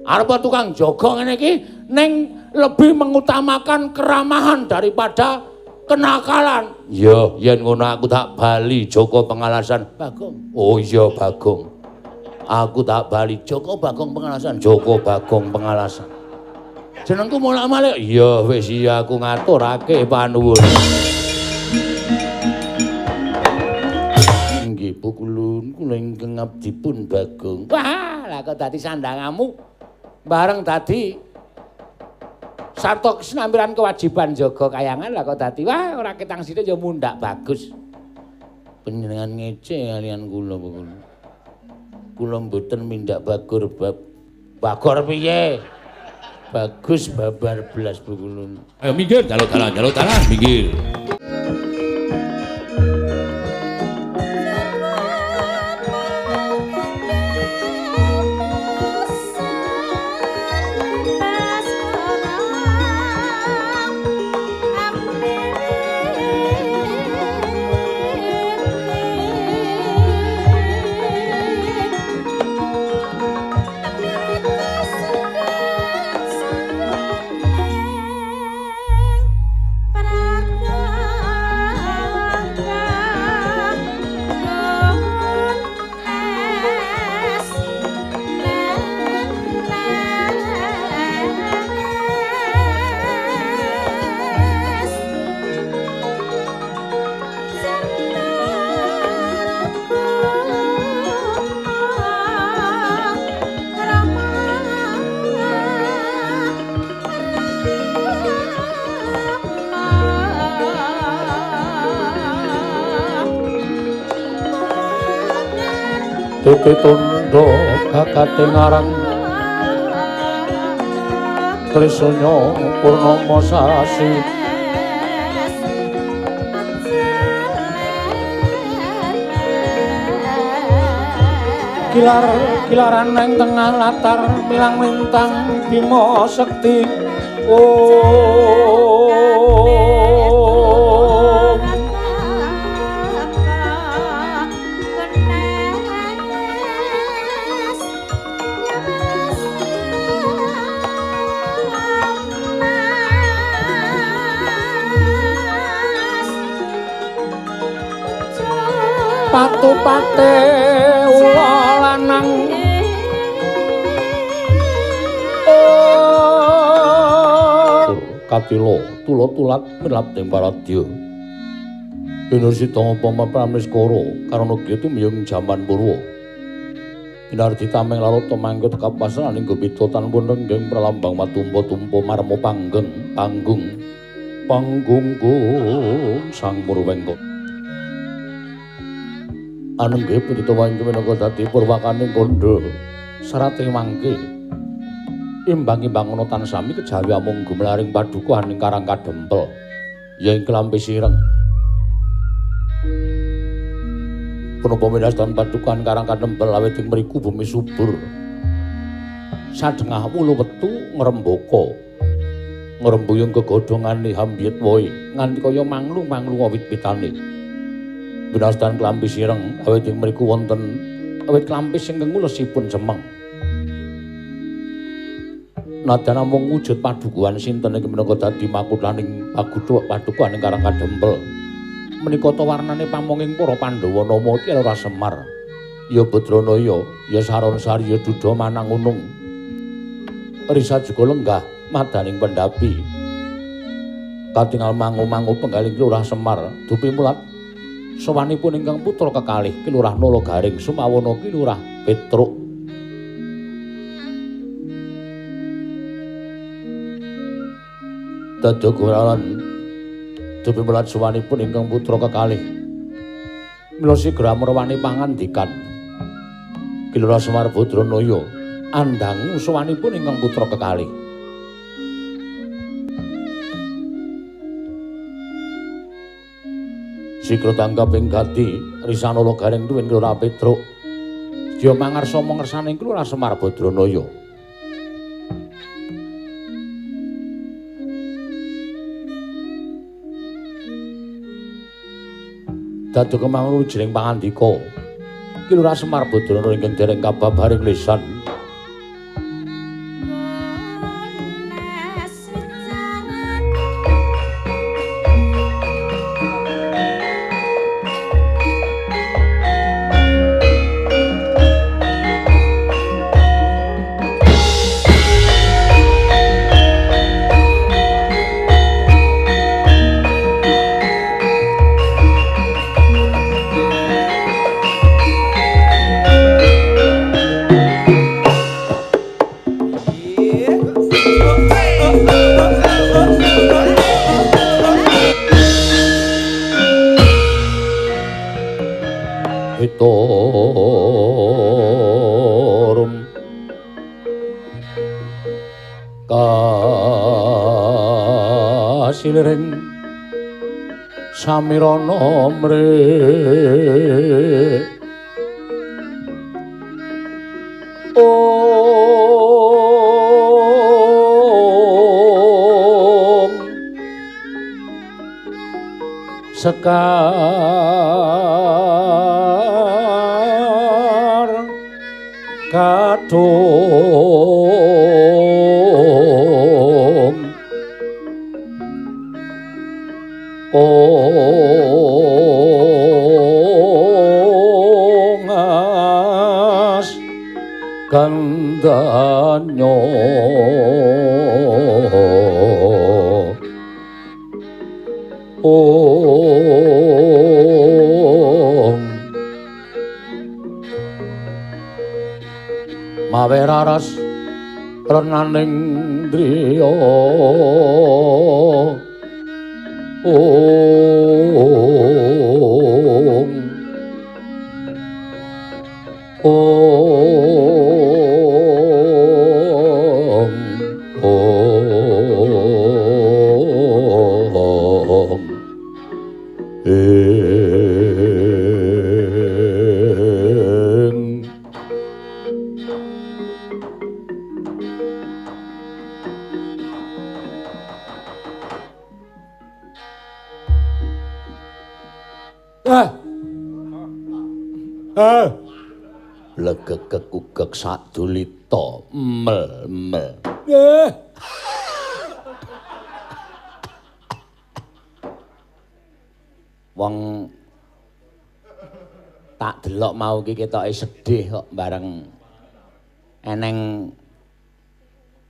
Arep tukang jaga ngene iki ning lebih mengutamakan keramahan daripada kenakalan. Iya, yen ngono aku tak bali Joko Pengalasan. Bagong. Oh iya Bagong. Aku tak bali Joko Bagong Pengalasan. Joko Bagong Pengalasan. Jenengku molak-malik. Iya wis iya aku ngaturake panuwun. Nggih Pukulun, kula ingkang abdi pun Bagong. Wah, lah kok dadi sandangamu. Bareng dadi sarta kesinampiran kewajiban jaga kayangan lah kok dadi wah ora ketang sithik ya mundhak bagus. Panjenengan ngece kalian kula Pukulun. Kula mboten mindak bagur bab bagor piye? Bagus babar blas Pukulun. Ayo minggir jaluk dalan minggir. Tete tondo kakate ngarang Trisanya purnama sasi Kilar kilaran nang tengah latar milang lintang Bima Sekti. Oh patu-pate ula lanang Katila tula-tulat milap ing paradya Pinursita upama prameskara karana kiya tumiyeng jaman purwa Pinardi tameng larata mangke tekapasaning gupita tanpa nenggeng pralambang matumpa-tumpa marma panggeng panggung panggunggung sang Purwengka anenggih pendhita wangke minangka dadi purwakaning kandha serate mangke imbang-imbang ana tansami kejawi amung gumelaring padukuhan ing Karang Kadempel ya ing Klampi Sireng. Punapa minastan padukuhan Karang Kadempel awit ing mriku bumi subur sadengah wulu wetu ngrembaka ngrembuyung gegodhongane hambyet wohe nganti kaya manglung-manglung wit-witane. Winastan Klampi Sireng awit ing mriku wonten awit klampis ingkang ulesipun cemeng. Nadyan namung wujud padukuhan sinten iki minangka dadi makuthaning padukuhan ing Karang Kadempel. Menika ta warnane pamonging para Pandhawa nama iki ora Semar. Ya Badranaya, ya Saronsari, ya Duda Manangunung. Risa juga lenggah madaning pendhapi. Katingal mangu-mangu penggaling Lurah Semar dupi mulat sowanipun ingkang putra kekalih Ki Lurah Nala Garing Sumawana Ki Lurah Petruk. Dadogoran dupi mulat sowanipun ingkang putra kekalih mila sigra merwani pangandikan Ki Lurah Semar Badranaya andangu sowanipun ingkang putra kekalih. Sigra tanggap ing gati Risanala Garing tuwin Lurah Petruk. Sedya mangarsa mangersane Lurah Semar Badranaya. Dados kemangun jering pangandika Ki Lurah Semar Badranaya ingkang dereng kababaring lisan. Itorum kasiliring samirana mre Om Sekar kadung ongas kandanyo Om mawe raras renaning driya Om Om Om Ing. Ah. Ah. Legegegugeg sadulita mel-mel. Eh. Wong tak delok mau iki ketoke sedih kok bareng eneng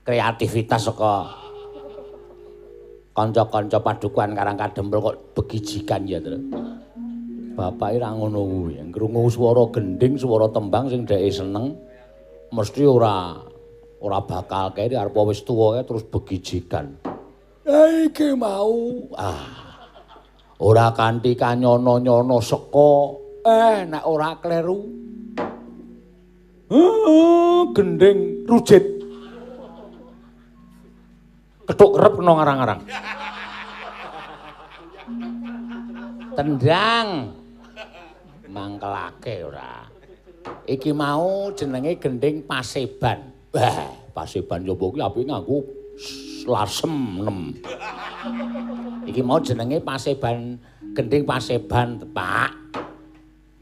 kreativitas saka kanca-kanca padukuhan Karang Kadempel kok begijikan ya, Tru. Bapake ra ngono kuwi, ngrungu swara gendhing, swara tembang sing dheke seneng mesti ora bakal keri arep wis tuwa terus begijikan. Iki mau ora kanthi kanyono-nyono seka nek ora kleru. Gendhing rujit. Kethuk kerep kena ngarang-arang. Tendang. Mangkelake ora. Iki mau jenenge gendhing paseban. Wah, paseban yo kuwi apike nganggo lasem nem. Iki mau jenenge paseban, gendhing paseban, Pak.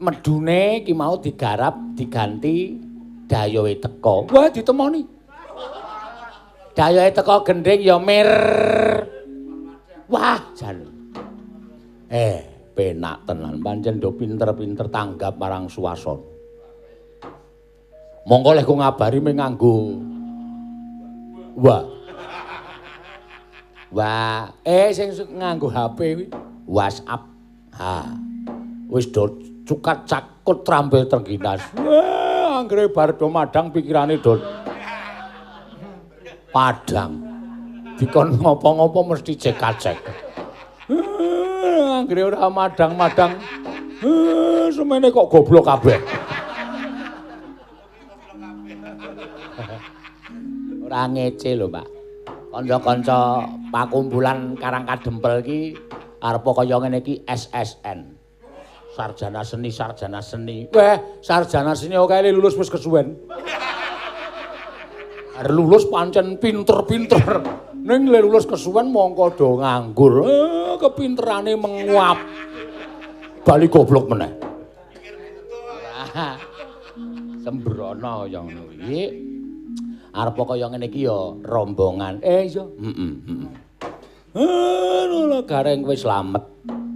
Medune iki mau digarap diganti dayohe teka. Wah, ditemoni. Dayohe teka gendhing ya mir. Wah, jan. Penak tenan pancen do pinter-pinter tanggap marang suasana. Monggo leh ku ngabari mung nganggo wah. Wah, sing nganggo HP kuwi WhatsApp. Ha. Wis do cukat cakut trampil trengginas. Wah, anggere bar do madang pikirane do padang. Dikon ngopo-ngopo mesti cek-cek. Anggere ora madang-madang. Semene kok goblok kabeh. Ora ngece lho, Pak. Kanca-kanca pakumpulan Karang Kadempel iki arepa kaya ngene iki SSN. Sarjana seni, sarjana seni. Weh, sarjana seni oke lulus wis kesuwen. Arep lulus pancen pinter-pinter. Ning le lulus kesuwen mongko do nganggur. Kepinterane menguap. Bali goblok meneh. Sembrono kaya ngono iki. Arep kaya ngene iki ya rombongan. Iya. Heeh, heeh. Lho gareng wis slamet.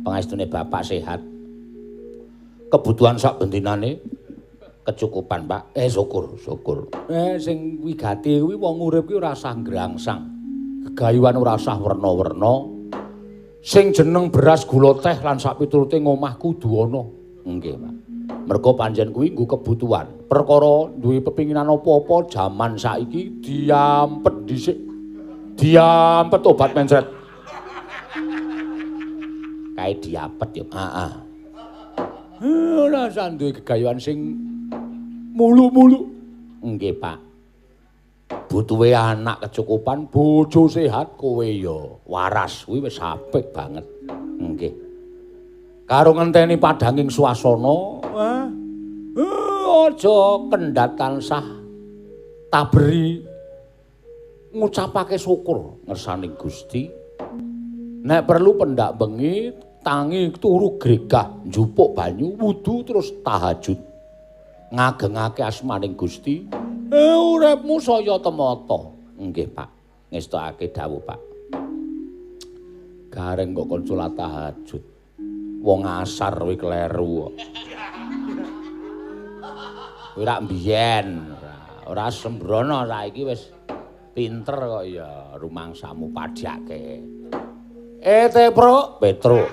Pangestune bapak sehat. Kebutuhan sak bentinane kecukupan, Pak. Syukur, syukur. Sing wigati kuwi wong urip kuwi ora usah ngrangsang. Gegayuhan ora usah werna-werna. Sing jeneng beras gula teh lan sak piturute ngomah kudu ana. Nggih, Pak. Mergo pancen kuwi nggo kebutuhan. Perkara duwe pepinginan apa-apa jaman saiki diampet dhisik. Diampet obat mencret. Kae diapet ya. Heeh. Ora usah duwe gegayuhan sing mulu-mulu. Nggih, Pak. Butuhe anak kecukupan, bojo sehat, kowe ya waras. Kuwi wis apik banget. Nggih. Karo ngenteni padhanging swasana, aja kendhat tansah taberi ngucapake syukur ngersaning Gusti. Nek perlu pendak bengi tangi turu gregah, njupuk banyu wudu terus tahajud. Ngagengake asmaning Gusti. Uripmu saya temata. Nggih, Pak. Ngestokake dawuh, Pak. Gareng kok kon salat tahajud. Wong asar kuwi kleru kok. Kuwi rak mbiyen, ora sembrono saiki wis pinter kok ya rumangsamu padhake. Tepruk, Petruk.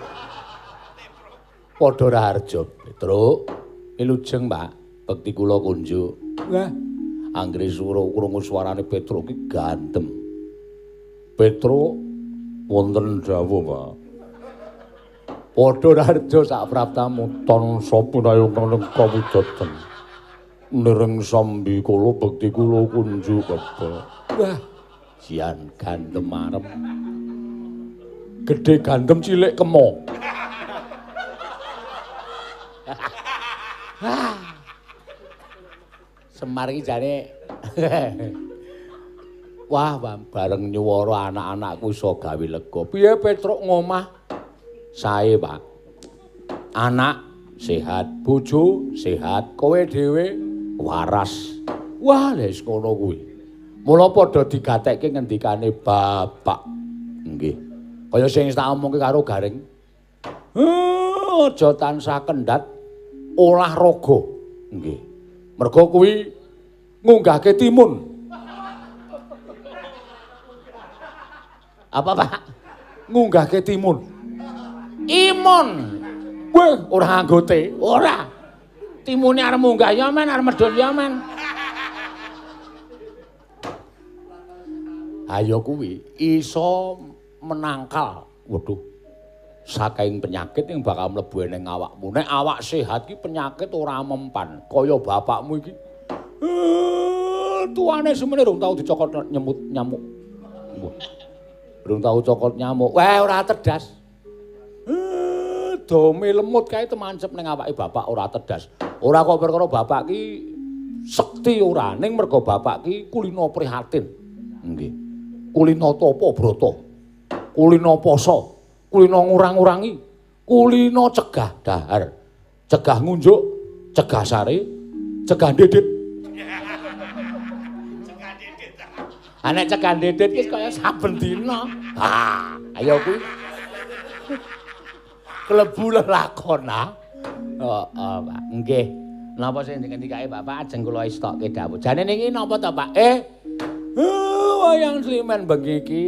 Padha raharja, Petruk. Wilujeng, Pak. Bekti kula kunjuk. Wah, anggere swara krungu suarane Petruk ki gandem. Petruk wonten dawuh, Pak. Padha raharja sak praptamu tansa pinayung kawujaten. Nireng sambi kula bekti kula kunjuk, Bapak. Wah, jian gandem arep. Gedhe gandem cilik kemo. Semar iki jane. Wah, bareng nyuwara anak-anakku iso gawe lega. Piye Petruk ngomah? Sae, Pak. Anak sehat, bojo sehat, kowe dhewe waras. Wah, wis ngono kuwi. Mula padha digatekke ngendikane bapak. Nggih. Kaya sing tak omongke karo Gareng. Aja tansah kendhat olahraga. Nggih. Mergo kuwi ngunggahke timun. Apa, Pak? Ngunggahke timun. Imun. Weh, ora anggote. Ora. Timune arep munggah ya men, arep medhun ya men. Ayo kuwi iso menangkal. Waduh. Saking penyakit yang bakal mlebu ning awakmu. Nek awak sehat ki penyakit ora mempan. Kaya bapakmu iki. Tuane semene rung tau dicokot nyemut nyamuk. Rung tau cokot nyamuk. Wah, ora tedas. Dome lemut kae temancep ning awake bapak ora tedas. Ora kok perkara bapak ki sekti ora, ning mergo bapak ki kulino prihatin. Nggih. Kulino tapa brata. Kulino poso. Kulino ngurang-ngurangi, kulino cegah dahar, cegah ngunjuk, cegah sare, cegah ndedit. Cegah ndedit. Ha nek cegah ndedit ki kaya saben dina. Ha, ayo kuwi. Klebu lelakon ah. Heeh, Pak. Nggih. Napa sing ngendikake Bapak ajeng kula estokke dawuh. Jane niki napa to, Pak? Wayang Slimen bengi iki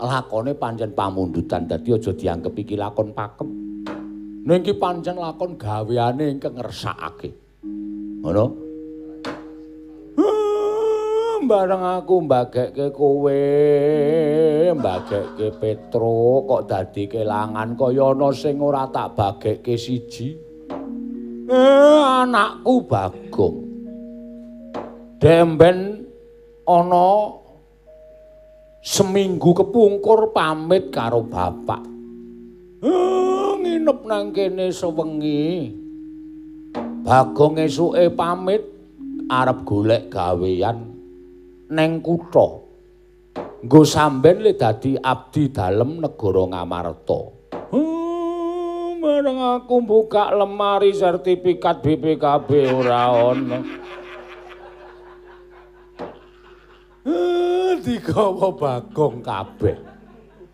lakone pancen pamundutan, dadi aja dianggep iki lakon pakem. Ning iki pancen lakon gaweane ingkang ngersakake. Ngono. Bareng aku mbagekke kowe, mbagekke Petruk kok dadi kelangan kaya ana sing ora tak bagekke siji. Anakku Bagong. Demben ana seminggu kepungkur pamit karo bapak. Nginep nang kene sewengi. Bagong esuke pamit arep golek gawean neng kutha. Nggo samben le dadi abdi dalem negara Ngamarta. Bareng aku buka lemari sertifikat BPKB ora ono. Digawa Bagong kabeh.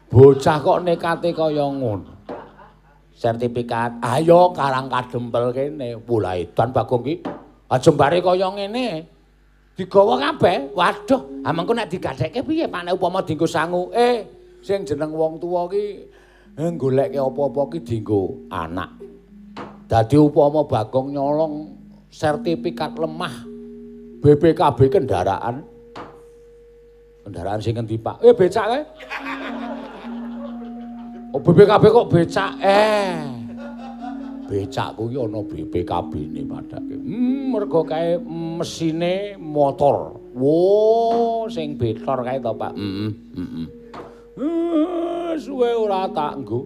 Bocah kok nekate kaya ngono. Sertifikat, ayo Karang Kadempel kene. Wulaedan Bagong ki. Ajembare kaya ngene. Digawa kabeh. Waduh, ha mengko nek digadekke piye Pak nek upama dienggo sangu? Sing jeneng wong tuwa ki goleke apa-apa ki dienggo anak. Dadi upama Bagong nyolong sertifikat lemah BPKB kendaraan, Kendaraan sing ngendi, Pak? Becak kae. Oh, BPKB kok becak? Becak kuwi ana BPKB-ne padake. Mergo kae mesine motor. Wo, sing betor kae to, Pak. Heeh. Suwe ora tak nggo.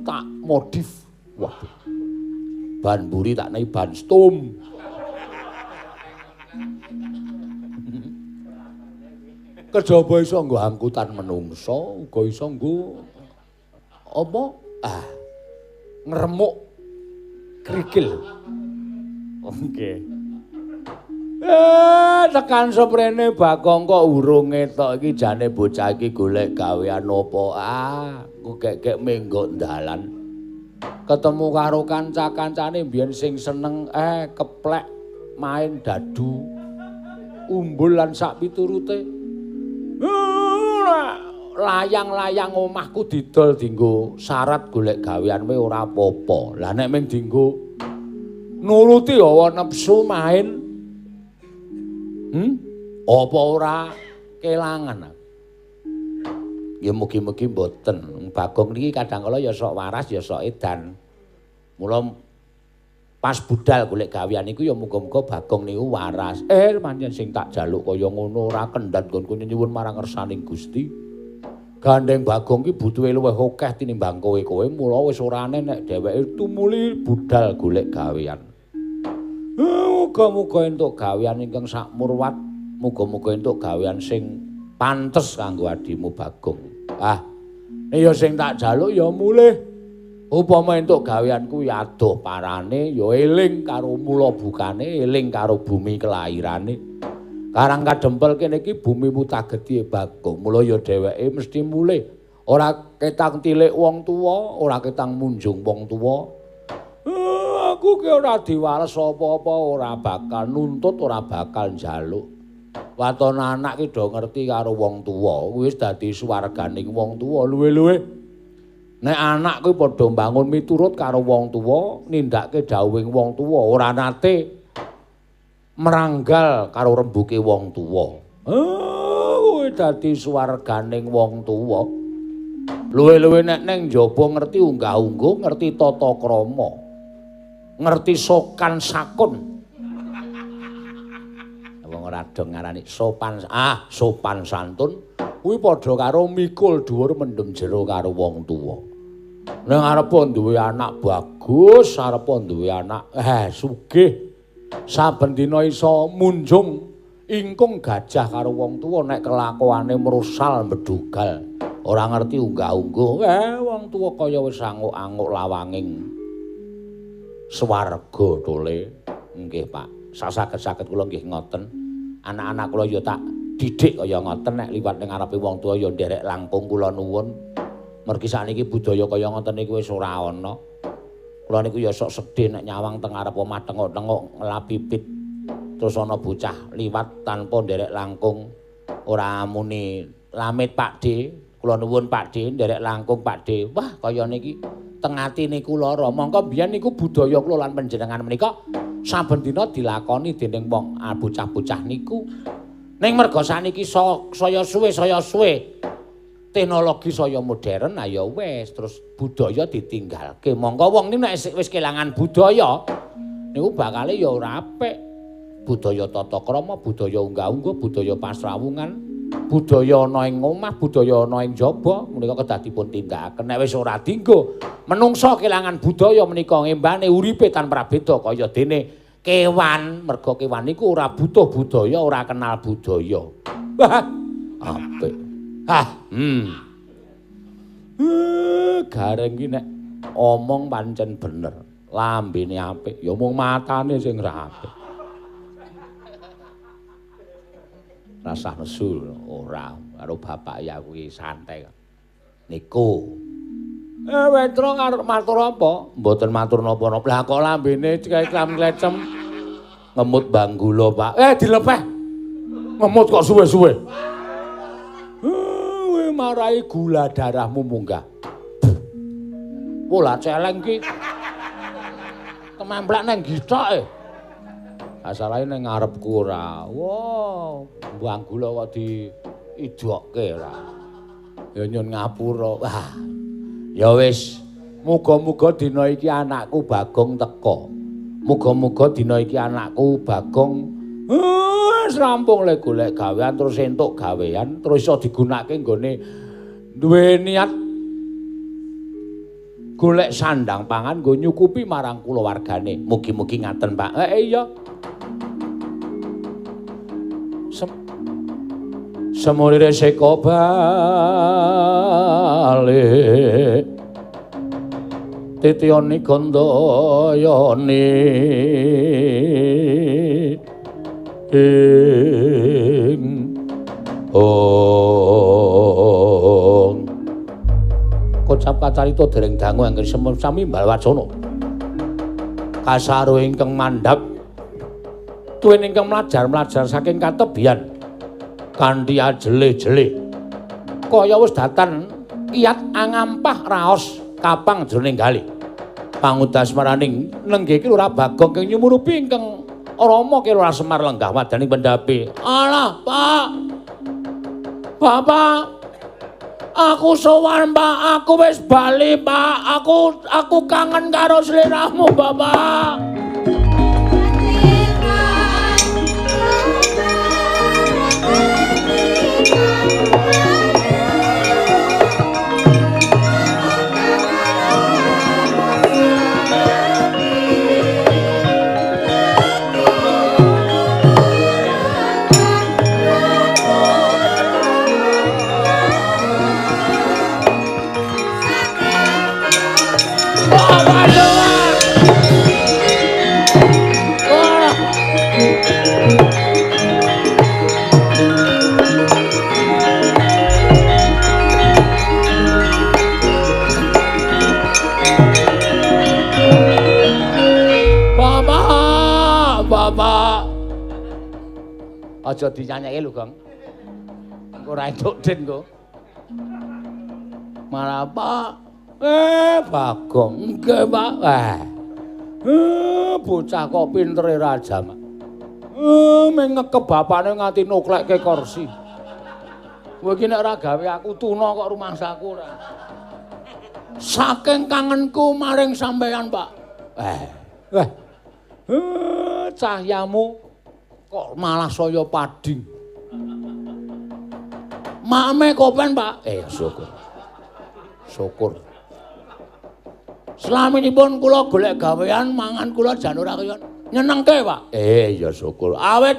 Tak modif. Waduh. Ban mburi tak nei ban stum. Kejaba iso nggo angkutan menungso, uga iso nggo apa? Ah. Ngremuk krikil. Oke. Tekan seprene Bagong kok urung ngetok iki jane bocah iki golek gawean apa? Ah, kok gek-gek menggok dalan. Ketemu karo kanca-kancane mbiyen sing seneng keplek main dadu, umbul lan sak piturute. Layang-layang omahku didol dinggo syarat golek gawean wae ora apa-apa. Lah nek mung dinggo nuruti hawa nepsu main, apa ora kelangan? Ya mugi-mugi mboten. Bagong niki kadang kala ya sok waras ya sok edan. Mula pas budal golek gawean niku ya muga-muga Bagong niku waras. Pancen sing tak jaluk kaya ngono ora kendhat nggonku nyuwun marang ngersaning Gusti. Gandeng Bagong ki butuhe luwih akeh tinimbang kowe-kowe, mula wis ora aneh nek dheweke tumuli budal golek gawean. Muga-muga entuk gawean ingkang sakmurwat, muga-muga entuk gawean sing pantes kanggo adimu Bagong. Ah, ya sing tak jaluk ya mulih. Upama entuk gawean kuwi adoh parane, ya eling karo mula bukane, eling karo bumi kelairane. Karang Kadempel kene iki bumi mutageti Bagong. Mula ya dheweke mesti mulih. Ora ketang tilik wong tuwa, ora ketang munjung wong tuwa. Aku ki ora diwales apa-apa, ora bakal nuntut, ora bakal njaluk. Waton anak ki do ngerti karo wong tuwa, kuwi wis dadi swarganing wong tuwa luwe-luwe. Nek anak kuwi padha mbangun miturut karo wong tuwa, nindakake dawuhing wong tuwa, ora nate meranggal karo rembuke wong tuwa. Kuwi dadi swarganing wong tuwa. Luwe-luwe nek neng njaba ngerti unggah-ungguh, ngerti tata krama, ngerti sokan sakun. Wong ora do ngarani sopan, sopan santun kuwi padha karo mikul dhuwur mendem jero karo wong tuwa. Nek arep duwe anak bagus, arep duwe anak sugih, saben dina iso munjung ingkung gajah karo wong tuwa, nek kelakuane mrusal mbedugal, ora ngerti unggah-ungguh, wong tuwa kaya wis anguk-anguk lawanging swarga tole. Nggih, Pak. Sasaget-saget kula nggih ngoten. Anak-anak kula ya tak didik kaya ngoten, nek liwat ning ngarepe wong tuwa ya nderek langkung kula nuwun. Mergi sakniki budaya kaya ngoten niku wis ora ana. Kula niku ya sok sedih nek nyawang teng ngarep omah tengok-tengok ngelap pipit. Terus ana bocah liwat tanpa nderek langkung, ora muni lamit Pak D, kula nuwun Pak D, nderek langkung Pak D. Wah, kaya niki teng atine kula lara. Mongko biyen niku budaya kula lan panjenengan menika saben dina dilakoni dening wong bocah-bocah niku. Ning merga sakniki saya suwe teknologi saya modern, ya wis terus budaya ditinggalke. Mongko wong niku nek wis kelangan budaya niku bakale ya ora apik. Budaya tata krama, budaya unggah-ungguh, budaya pasrawungan, budaya ana ing omah, budaya ana ing jaba menika kedah dipun tindakaken. Nek wis ora dinggo, menungsa kelangan budaya menika ngembane uripe tanpa prabeda kaya dene kewan. Merga kewan niku ora butuh budaya, ora kenal budaya. Wah, apik. Gareng ki nek omong pancen bener, lambene apik, ya mung matane sing ora apik. Rasah nesu ora karo bapak ya kuwi santai. Niku. Wetro arep matur apa? Mboten matur napa-napa. Lah kok lambene klecem-klecem ngemut banggula, Pak. Dilepeh. Ngemut kok suwe-suwe. Kowe marai gula darahmu munggah. Pola celeng ki. Kememplek nang githoke. Asalahe ning ngarepku ora. Wah, buang gula kok diidokke ora. Ya nyun ngapura. Wah. Ya wis, muga-muga dina iki anakku Bagong teka. Muga-muga dina iki anakku Bagong wis rampung le golek gawean terus entuk gawean terus iso digunakake nggone duwe niat golek sandang pangan nggo nyukupi marang kulawargane. Mugi-mugi ngaten, Pak. Iya. Semulire seka balik titiyani gandayani ing ong kocap kacarita dereng dangu anggen sami balwacana kasaru ingkang mandhap tuwin ingkang mlajar-mlajar saking katebian kanthi ajeleh-jeleh kaya wis datan kiyat angampah raos kapang jroning gali pangudas maraning nenggih Ki Lurah Bagong kang nyumurupi ingkang Rama Ki Lurah Semar lenggah wadaning pendhapi. Alah, Pak. Bapak. Aku sowan, Pak. Aku wis bali, Pak. Aku kangen karo sliramu, Bapak. Aja dinyanyeke lho, Gong. Engko ora entuk den engko. Malah Pak, Bagong. Nggih, Pak. Bocah kok pintere raja, Mak. Meng ngekep bapane nganti nuklekke kursi. Kowe iki nek ora gawe aku tuna kok rumangsaku ora. Saking kangenku maring sampeyan, Pak. Cahyamu kok malah saya pading. Mame kopen, Pak. Syukur. Syukur. Slaminipun kula golek gawean mangan kula jan ora kaya nyenengke, Pak. Ya syukur. Awit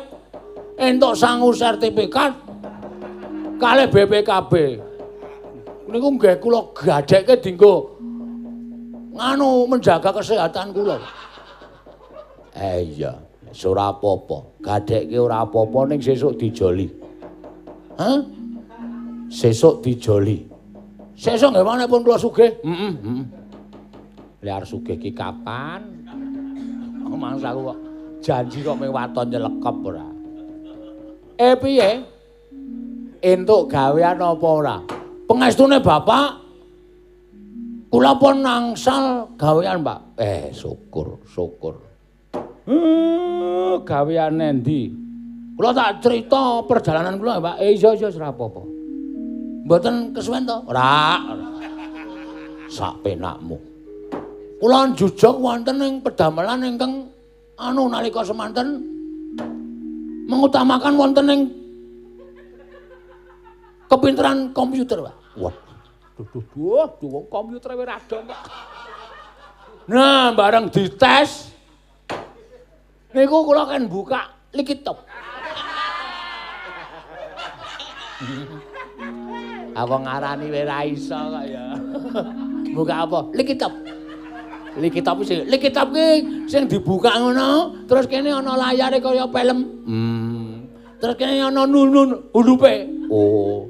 entuk sangu sertifikat kalih BPKB. Niku nggih kula gadhekke dinggo nganu menjaga kesehatan kula. Iya. Ora apa-apa, gadhekke ora apa-apa ning sesuk dijoli. Hah? Sesuk dijoli. Sesuk nggih maneh pun kula sugih. Heeh, heeh. Lha arep sugih ki kapan? Mangsaku kok janji kok mung waton nyelekep ora. Piye? Entuk gawean apa ora? Pengestune Bapak kula pun angsal gawean, Pak. Syukur, syukur. Gaweane endi? Kula tak cerita perjalanan kula, Pak. Iya iya ora apa-apa. Mboten kesuwen to? Ora. Sak penakmu. Kula njujug wonten ing pedamelan ingkang anu nalika semanten mengutamakan wonten ing kepinteran komputer, Pak. Wah. Duh duh duh, wong komputer wis ra dong kok. Nah, bareng dites niku kula kan buka likitop. Apa ngarani wis ra iso kok ya. Buka apa? Likitop. Likitop sing likitop ki sing dibuka ngono, terus kene ana layare kaya film. Terus kene ana nun hurufe. Oh.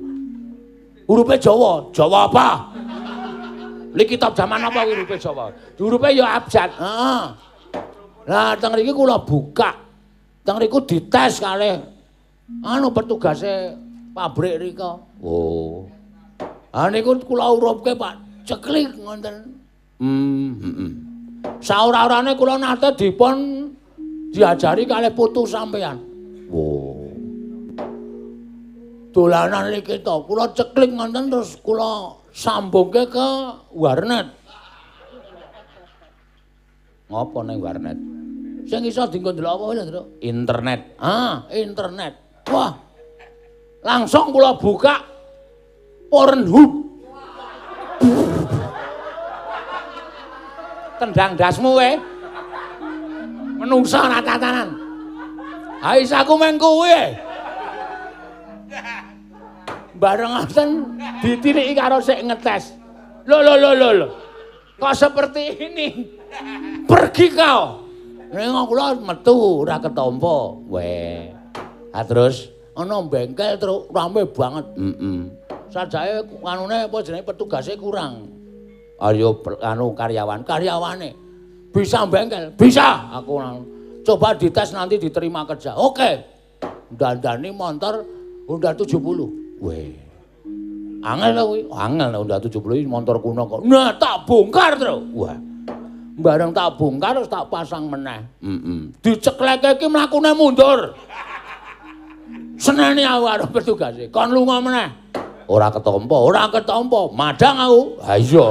Hurufe Jawa. Jawa apa? Likitop jaman apa hurufe Jawa? Hurufe ya abjad. Heeh. Lah teng mriki kula buka. Teng mriku dites kalih anu petugase pabrik rika. Oh. Ah niku kula urupke Pak, ceklik ngoten. Heeh. Saora-orane kula nate dipun Diajari kalih putu sampean. Wo. Dolanan iki to, kula ceklik ngoten terus kula sambungke ke warnet. Ngopo ning warnet? Sing iso dienggo ndelok apa lho, Truk? Internet. Ah, internet. Wah. Langsung kula buka Pornhub. Tendang dasmu kowe. Menungsa ora tatanan. Ha wis aku meng kowe. Bareng ngoten ditiriki karo sik ngetes. Lho lho lho lho. Kok seperti ini? Pergi kau. Ning kula metu ora ketampa. Weh. Ha terus ana bengkel terus rame banget. Heeh. Sajake anune apa jenenge petugase kurang. Ayo anu karyawan, karyawane. Bisa bengkel? Bisa. Aku coba dites nanti diterima kerja. Oke. Dandani motor Honda 70. Weh. Angel to kuwi. Angel Honda 70 iki motor kuno kok. Nah, tak bongkar, Tru. Wah. Bareng tak bongkar terus tak pasang meneh. Heeh. Dicekleke iki mlakune mundur. Seneni aku karo petugase. Kon lunga meneh. Ora ketampa, ora ketampa. Madang aku. Ha iya.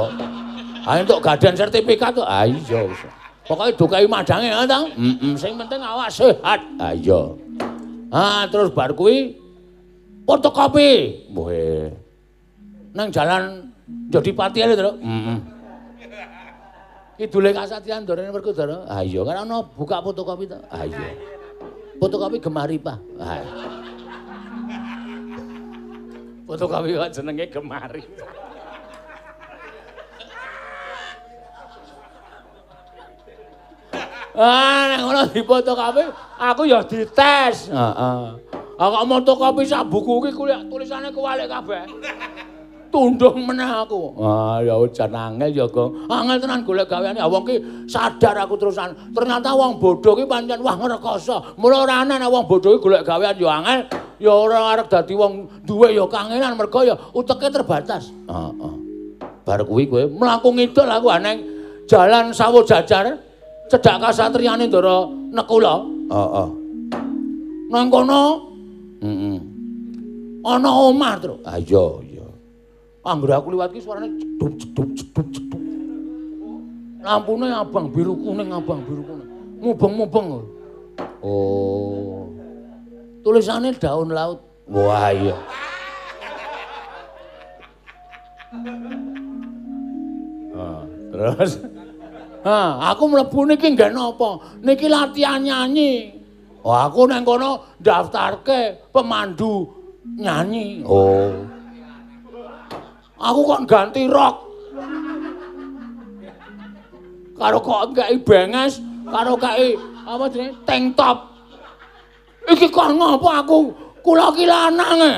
Ha entuk gadan sertifikat kok. Ha iya. Pokoke dokai madange ha ta? Heeh, sing penting awak sehat. Ha iya. Ha terus bar kuwi fotokopi. Weh. Nang jalan Jodipati lho, Truk. Heeh. Kidule Kasatriyan Ndorene Werkudara. Ha iya, kan ana buka fotokopi to. Ha iya. Fotokopi Gemari, Pak. Ha. Fotokopi kok jenenge Gemari. Ah, nek ngono difotokopi, aku ya dites. Heeh. Ah kok motokopi sak buku iki tulisane kuwalik kabeh. Tundung meneh aku. Ah ya jan angel ya, Gong. Angel tenan golek gaweane. Ah wong ki sadar aku terusan. Ternyata wong bodho ki pancen wah ngrekoso. Mula ora ana nek wong bodho ki golek gawean ya angel, ya ora arep dadi wong duwe ya kangenan mergo ya uteke terbatas. Heeh. Bar kuwi kowe mlaku ngidul aku aneng jalan Sawo Jajar cedhak kasatriyane Ndara Nekula. Heeh. Nang kono heeh. Ana omah, Truk. Ha iya. Anggere aku liwat ki suarane jeduk jeduk jeduk jeduk. Lampune abang biru kuning, abang biru kuning. Mubeng-mubeng. Oh. Tulisane daun laut. Wah iya. Ah, terus ha, aku mlebu niki nggih napa? Niki latihan nyanyi. Oh, aku nang kono daftarke pemandu nyanyi. Oh. Aku kok ganti rok. Karo kok ngeki benges, karo kei apa jenenge tank top. Iki kok ngopo aku? Kula ki lanang e.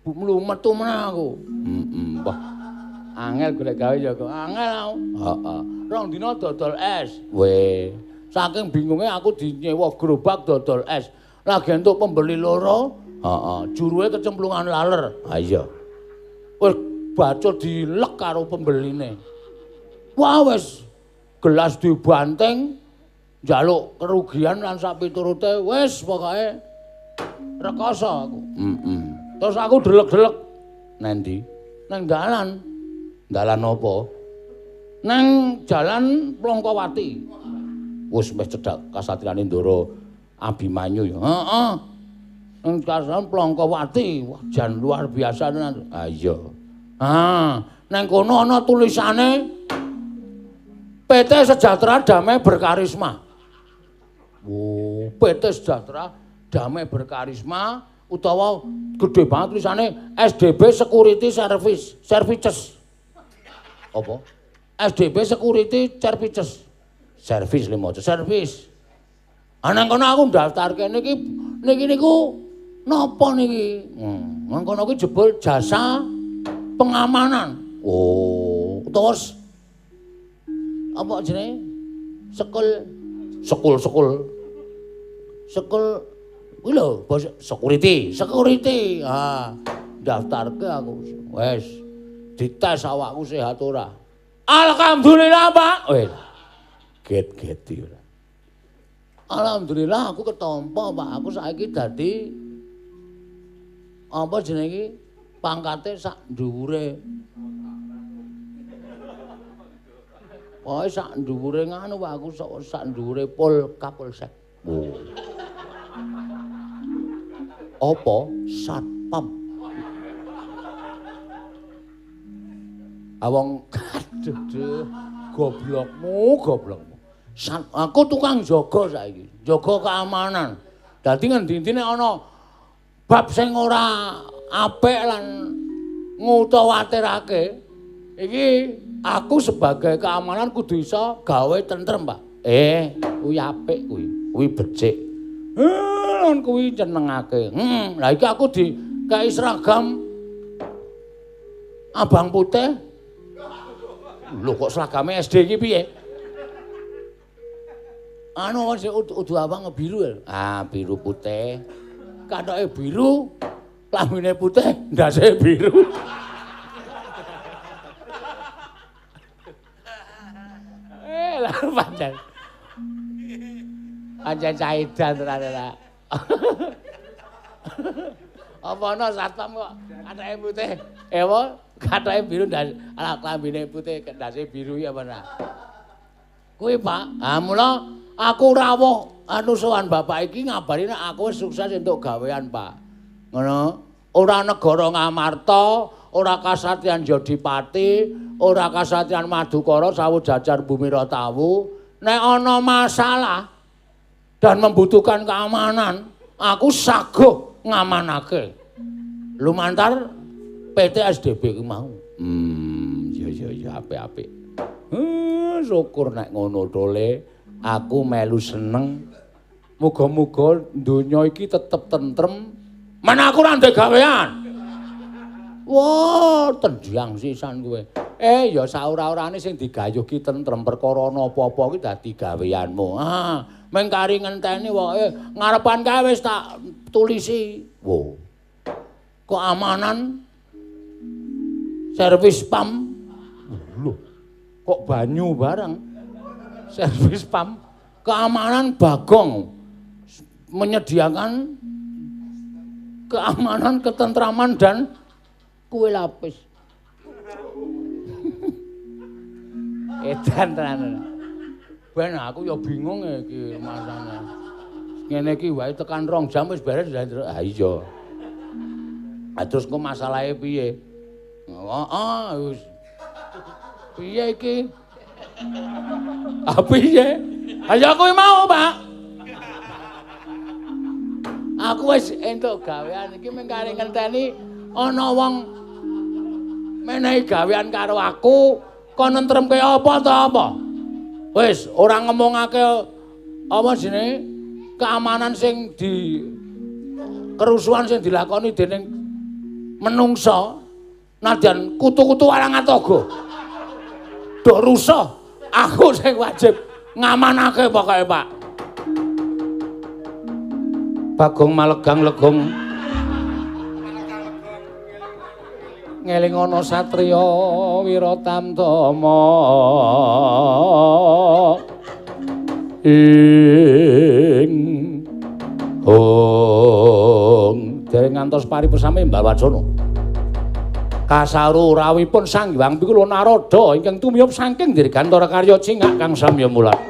Mlumetu meneh aku. Heeh, wah. Angel golek gawe ya kok. Angel aku. Heeh. Rong dina dodol es. Weh. Saking bingunge aku dinyewa gerobak dodol es. Lagi entuk pembeli loro. Heeh, juruwe kecemplungan laler. Ha iya. Wis baco dilek karo pembeline. Wah wis gelas dibanting, njaluk kerugian lan sak piturute wis pokoke rekoso aku. Heeh. Terus aku delek-delek nang ndi? Nang dalan. Dalan apa? Nang jalan Plongkowati. Wis meh cedhak kasatriyane Ndara Abimanyu ya. Heeh. Nang kasatriyan Plongkowati, wah jan luar biasa tenan. Ha iya. Ah, nang kono ana tulisane PT Sejahtera Damai Berkarisma. Wo, PT Sejahtera Damai Berkarisma utawa gede banget tulisane SDB Security Service, Services. Apa? SDB Security Services. Service limo, service. Ah nang kono aku daftarke niki niki niku napa niki? Nang kono kuwi jebul jasa pengamanan. Oh, terus apa jenenge? Sekul sekul sekul. Sekul kuwi lho, bos security, security. Ha, daftarke aku. Wes, dites awakku sehat ora. Alhamdulillah, Pak. Wes. Get-geti ora. Alhamdulillah aku ketampa, Pak. Aku saiki dadi apa jenenge iki? Pangkate sak dhuwure. Pokoke sak dhuwure nganu, Pak, aku sak dhuwure Pol Kapolsek. Oh. Apa? Satpam. Awong aduh duh, goblokmu, goblokmu. Aku tukang jaga saiki, jaga keamanan. Dadi ngendi-endi nek ana bab sing ora apik lan ngutawatirake, iki aku sebagai keamanan kudu iso gawe tentrem, Pak. Kuwi apik kuwi. Kuwi becik. Lan kuwi nyenengake. Lah iki aku dikeki seragam abang putih. Lho kok seragame SD iki piye? Anu sing udu abang biru ya. Ah, biru putih. Kathoke biru, klambine putih, ndase biru. Lah pancen. Pancen caidan tenan ta. Apa ana satpam kok kathoke putih? Apa kathoke biru ndas ala klambine putih ndase biru ya apa ora? Kuwi, Pak. Ha mula aku rawuh anu sowan bapak iki ngabari nek aku wis sukses entuk gawean, Pak. Ngono. Ora negara Ngamarta, ora kasatriyan Jodipati, ora kasatriyan Madukara sawu jajar bumi Ratawu. Nek ana masalah dan membutuhkan keamanan, aku saguh ngamanake. Lumantar PT SDB ku mau. Ya apik-apik. Syukur nek ngono tole, aku melu seneng. Muga-muga donya iki tetep tentrem. Mana aku ora ndek gawean. Wah, tendang sisan kowe. Ya saora-orane sing digayuh ki tentrem perkara ana apa-apa ki dadi gaweanmu. Ah, mung kari ngenteni wae ngarepan kae wis tak tulisi. Wo. Keamanan servis pam. Lho, kok banyu barang. Servis pam keamanan Bagong menyediakan keamanan, ketentraman dan kue lapis. Edan tenan. Ben aku ya bingung iki masane. Ngene iki wae tekan 2 jam wis beres. Ha iya. Ha terus engko masalahe piye? Heeh, wis. Piye iki? Ha piye? Ha ya kuwi mau, Pak. Aku wis entuk gawean iki mung kari ngenteni ana wong menehi gawean karo aku kon nentremke apa ta apa. Wis ora ngomongake apa jenenge keamanan sing di kerusuhan sing dilakoni dening menungsa nadyan kutu-kutu walang atoga. Do rusuh, aku sing wajib ngamanake pokoke, Pak. Bagong malegang legong ngeling ana satriya Wiratamtama ing hong dereng ngantos paripesame Mbah Wacana kasaru rawuhipun Sang Hyang Pikula Narada ingkang tumiyop saking Dirgantara Karya Cingak kang samya mulat.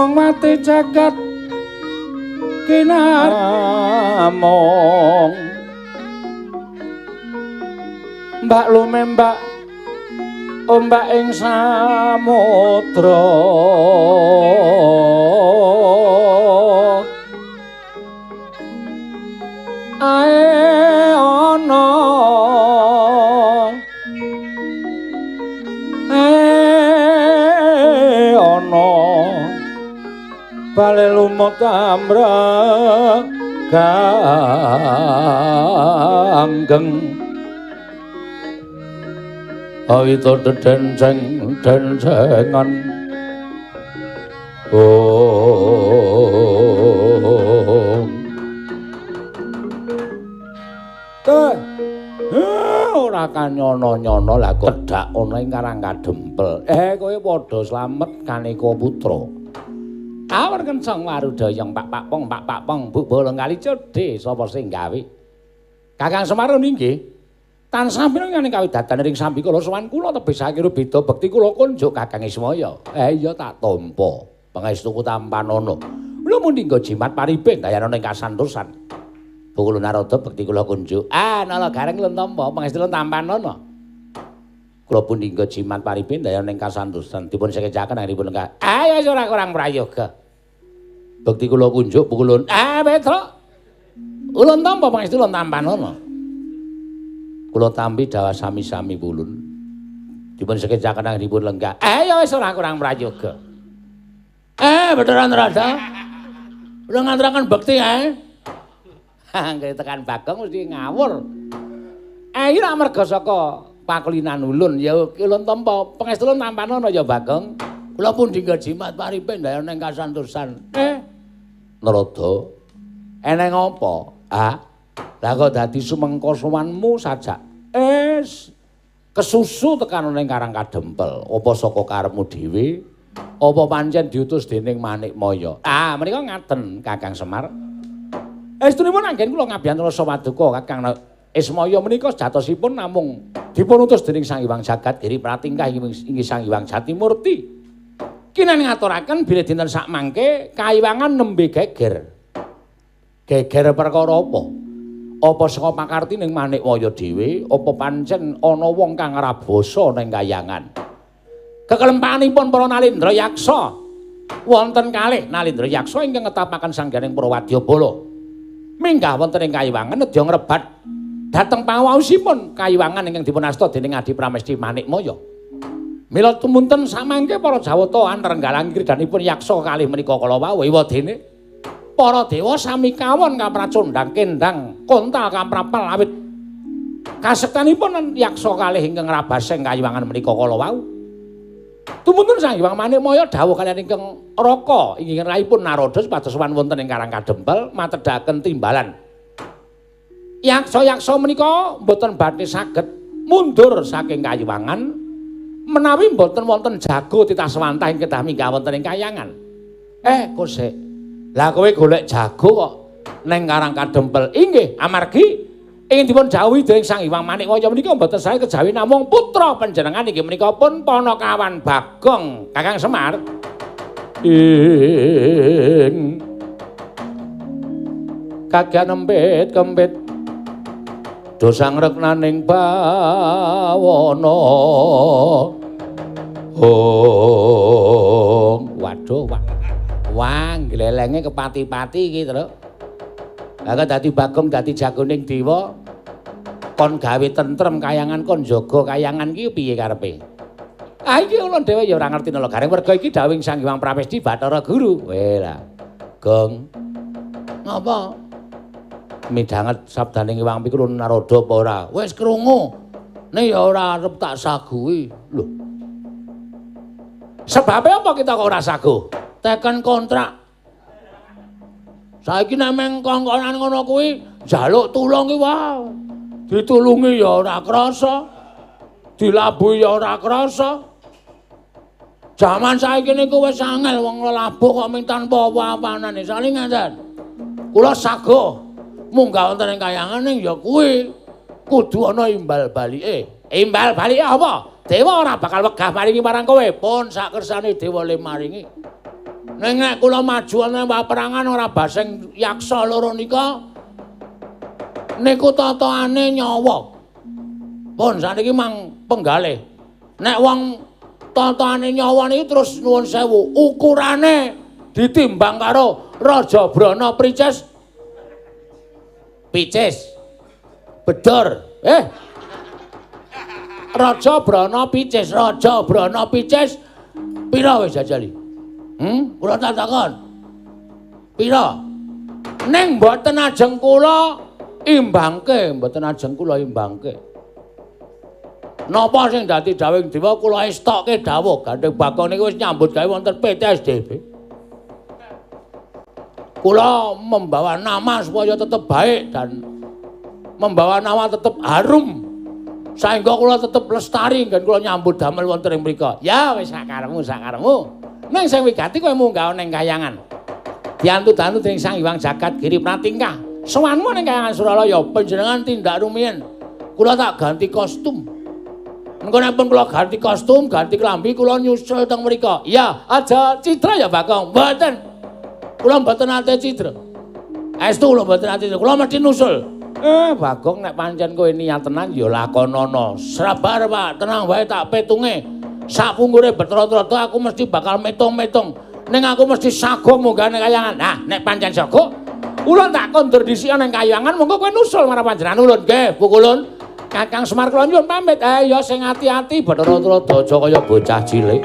Among mati jagat kinamong. Mbak lumembak ombak ing samudra. Ae ana ae ana bale lumut amrek ganggeng. Awita dedenceng dencengan. Oh. Ora kanyono-nyono lah kok tedhak ana ing Karang Kadempel. Kowe padha slamet kaneka putra. Awar kenceng warudayang pak pak pong pak pak pong buk bolong kali cedhe sapa sing gawe. Kakang Semar inggih. Tansah pinangan kawidatan ring sambikala sowan kula tebih sakira beda bekti kula kunjuk Kakang Ismaya. Iya tak tampa. Pangestuku tampanana. Lha mundhi nggo jimat paribeng dayana ing kasantosan. Bukul Narada bekti kula kunjuk. Ah, nala gareng lun tampa pangestu lun tampanana. Kula pundi nggo jimat paribeng dayana ing kasantosan dipun sekecaken anggenipun lenggah. Ah, ya ora kurang prayoga. Bekti kula kunjuk Bukulun. Ah, Petruk. Ulun tampa pangestu lun tampanana. Kula tampi dawah sami-sami pulun. Dipun sekecaken anggenipun lenggah. Ya wis ora kurang prayoga. Beneran Rada. Udah nganturaken bekti ae. Anggere tekan Bagong mesti ngawur. Iki rak merga saka pakulinan ulun ya ulun tampa pangestu ulun tampanana ya Bagong. Kula pundi nggo jimat paripe ndayana ing kasantosan. Narada. Eneng apa? Ah. Lah kok dadi sumengko sowanmu sajak. Kesusu tekan ning Karang Kadempel. Apa saka karepmu dhewe? Apa pancen diutus dening Manikmaya? Ah, menika ngaten Kakang Semar. Estunipun anggen kula ngabiyantara sawaduka Kakang Ismaya menika sejatosipun namung dipun utus dening Sang Hyang Jagat Giri Pratingkah inggih Sang Hyang Jatimurti. Kinan ngaturaken bilih dinten sakmangke kayiwangan nembe geger. Geger perkara apa? Apa saka pakartining Manikmaya dhewe, apa pancen ana wong kang ngrabasa ning kayangan? Kekelempanipun para Nalindra Yaksa wonten kalih Nalindra Yaksa ingkang ngetapaken sangganing para wadyabala. Minggah wonten ing kayiwangan nedya ngrebat dhateng pangaosipun kayiwangan ingkang dipun asta dening Adi Pramesti Manikmaya. Mila tumunten samangke para Jawata anrenggalang kridanipun yaksa kalih menika kala wau ewadene para dewa sami kawon kapracondhang kendang kontal kaprapel awit kasektanipun yaksa kalih ingkang ngrabaseng kayiwangan menika kala wau. Tumunten Sang Hyang Manikmaya dawuh kaliyan ingkang Raka inggih raipun Narada supados sowan wonten ing Karang Kadempel matedhaken timbalan. Yaksa-yaksa menika mboten badhe saged mundur saking kayiwangan menawi mboten wonten jago titah swantah ing kedah minggah wonten ing kayangan. Kosek. Lah kowe golek jago kok ning Karang Kadempel. Inggih, amargi ingin dipun jauhi dening Sang Hyang Manikmaya menika mboten sae kejawi namung putra panjenengan inggih menika pun Panakawan Bagong Kakang Semar. Ing kagian empit kempit dosa ngreknaning bawana. Oh, waduh, wah, glelenge kepati-pati iki, Truk. Lah kok dadi Bagong dadi jagoning dewa kon gawe tentrem kayangan kon jaga kayangan iki piye karepe? Ah iki ulun dhewe ya ora ngerti nala gareng werga iki dawuhing Sang Hyang Pramesti Bathara Guru. Weh lah. Gong. Ngapa? Midhanget sabdaning Hyang Pikulun Narada apa ora? Wis krungu. Nek ya ora arep tak saguhi. Lho. Sebabe apa kita kok ora saguh? Teken kontrak. Saiki nek meng kongkonan ngono kuwi njaluk tulung ki wae. Ditulungi ya ora krasa. Dilabuhi ya ora krasa. Jaman saiki niku wis angel wong lelabuh kok ming tanpa apa-apanane. Sale ngaten. Kula saguh munggah wonten ing kayangan ning ya kuwi kudu ana imbal balike. Imbal balike apa? Dewa ora bakal wegah maringi marang kowe. Pun sak kersane dewa le maringi. Ning nek kula maju ana paperangan ora baseng yaksa loro nika niku tataane nyawa. Pun saniki mang penggalih. Nek wong tataane nyawa niki terus nuwun sewu, ukurane ditimbang karo Raja Brana Prices. Picis. Bedor. Raja Brana Picis, Raja Brana Picis pira wis jajali? Kula tak takon. Pira? Ning mboten ajeng kula imbangke, mboten ajeng kula imbangke. Napa sing dadi dawing dewa kula estokke dawuh Gandeng Bagong niku wis nyambut gawe wonten PT SDB. Kula membawa nama supaya tetep baik dan membawa nama tetep harum. Saengga kula tetep lestari nggen kula nyambut damel wonten ing mriku. Ya wis sakarepmu, sakarepmu. Ning sing wigati kowe munggah ning kayangan. Diantu-dantu dening Sang Hyang Jagat Giri Pratingkah. Sowanmu ning kayangan Suralaya panjenengan tindak rumiyin. Kula tak ganti kostum. Engko nek pun kula ganti kostum, ganti klambi kula nyusul teng mriku. Ya, aja cidra ya Bagong. Mboten. Kula mboten nate cidra. Estu kula mboten nate cidra. Kula mesti nusul. Bagong nek pancen kowe niat tenan ya lakonono. Sabar Pak, tenang wae tak petunge. Sapungkure Bathara Trada aku mesti bakal metung-metung. Ning aku mesti sago munggah ning kayangan. Nah, nek pancen sago, ulun tak kondur dhisik ning kayangan, monggo kowe nusul marang panjenengan ulun. Nggih, Bu Kulun. Kakang Semar kula nyuwun pamit. Ya sing ati-ati Bathara Trada aja kaya bocah cilik.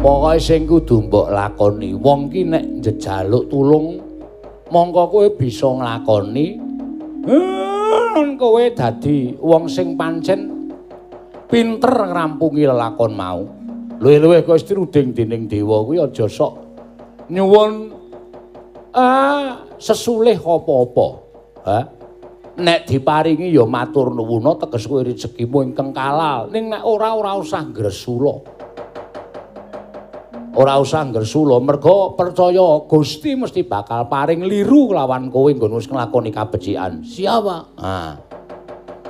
Pokoke sing kudu mbok lakoni, wong ki nek njejaluk tulung mongko kowe bisa nglakoni. Kowe dadi wong sing pancen pinter ngrampungi lelakon mau. Luwih-luwih kowe wis diruding dening dewa kuwi aja sok nyuwun sesulih apa-apa. Ha? Nek diparingi ya matur nuwuna teges kowe rezekimu ingkang kalal. Ning nek ora usah ngresula. Ora usah ngresula merga percaya Gusti mesti bakal paring liru kelawan kowe nggon wis nglakoni kabecikan. Siap, Pak. Ha.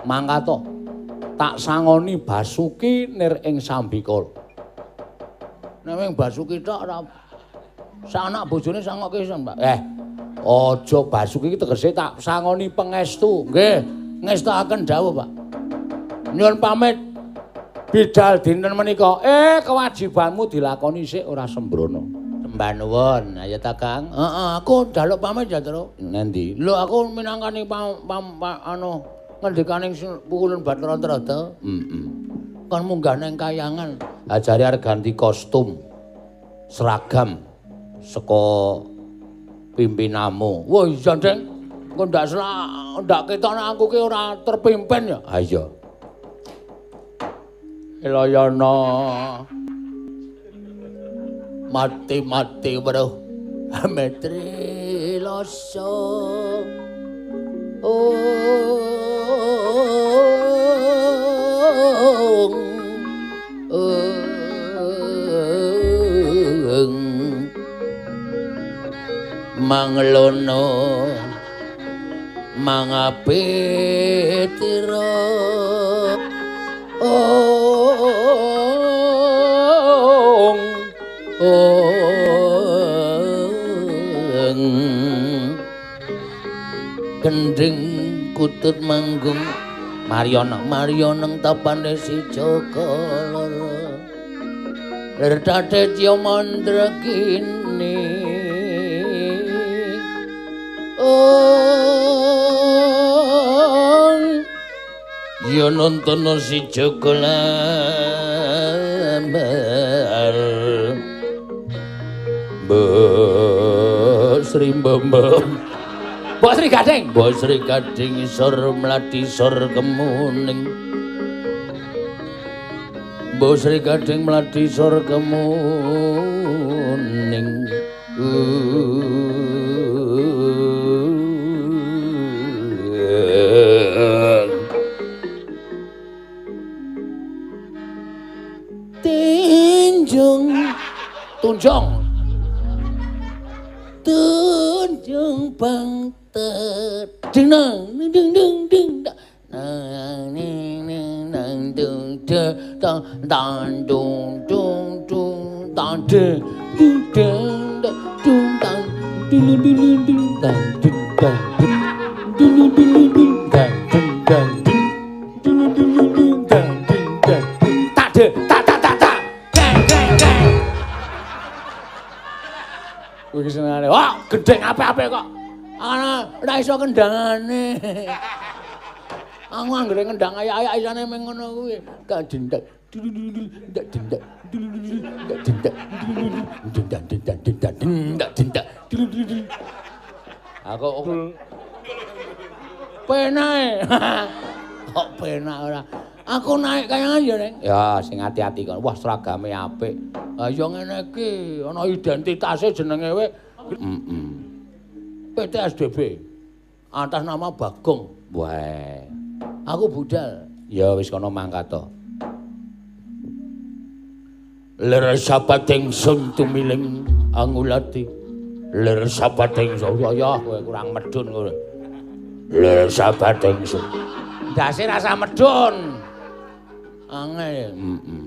Mangkat to. Tak sangoni Basuki nir ing sambikala. Nek ming Basuki tok ora sak anak bojone sangokke iso, Pak. Aja Basuki iki tegese tak sangoni pengestu. Nggih, ngestokaken dawuh, Pak. Nyuwun pamit. Bidal dinten menika, kewajibanmu dilakoni sik ora sembrono. Sembah nuwun, ayo ta Kang. Heeh, aku njaluk pamit ya, Tru. Nendi? Lho aku minangkani anu ngendikane pukulun Bathara Trada. Heeh. Kon munggah nang kayangan, ajare arep ganti kostum. Seragam saka pimpinanmu. Wah, iya, Deng. Engko ndak ndak ketok nek aku ki ora terpimpin ya. Ha iya. Elayana mati-mati weruh metri loso manglono mangapitira gending kutut manggung Mariono Marioneng tapane si Joko loro lertate ciyo mandrakini ya nonton si Joko lamar Sri Mbembem. Mbok Sri Gading. Mbok Sri Gading isor mlati sor kemuning. Mbok Sri Gading mlati sor kemuning. Tunjung tunjung tunjung bang ding dang ding ding ding nang ning ning nang dung de tang tang dung dung dung tang de dung deng dung tang dung dung dung tang dung tang dung dung dung dung tang dung tang dung dung dung dung tang dung tang tak de tak tak tak tak deng deng deng. Kuwi senengane. Wah, gendeng apik-apik kok. Ana ora iso kendangane. Aku anggere ngendang ayak-ayak isane meng ngono kuwi. Tak dendak dendak dendak dendak dendak dendak dendak dendak dendak. Aku penae. Kok penak ora. Aku naik kayangan ya, Neng. Ya, sing ati-ati kon. Wah, seragame apik. Ha ya ngene iki, ana identitase jenenge we. Heeh. PT SDB. Atas nama Bagong. Wah. Aku budal. Ya wis kono mangkat to. Lir sapating sun tumiling angulati. Lir sapating sun ya kowe kurang medun kowe. Lir sapating sun. Ndase rasa medun. Angel. Heeh.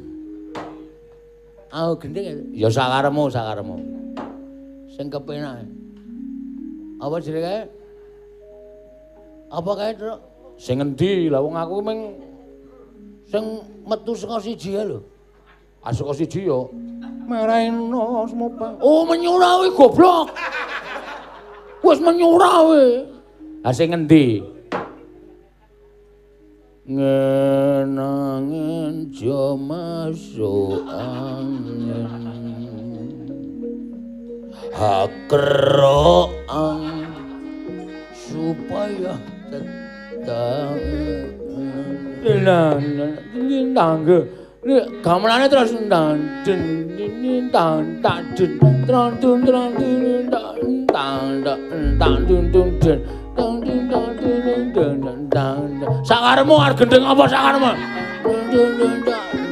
Aku gendeng ya sakaremu sakaremu. Sing kepenak. Apa jenenge kae? Apa kae, Truk? Sing endi? Lah wong aku ming sing metu saka siji lho. Ah saka siji ya. Mereno semopa. Oh, menyura kuwi goblok. Wis menyura kuwi. Ah sing endi? Ngenangen jo masuk angin. Hakeroang supaya tetap tangge. Gamelane terus ndang den tang tak den tron tun tron tun tang tang tang tun tun den tang tun tang tun den tang. Sakaremu arep gendeng apa sakaremu?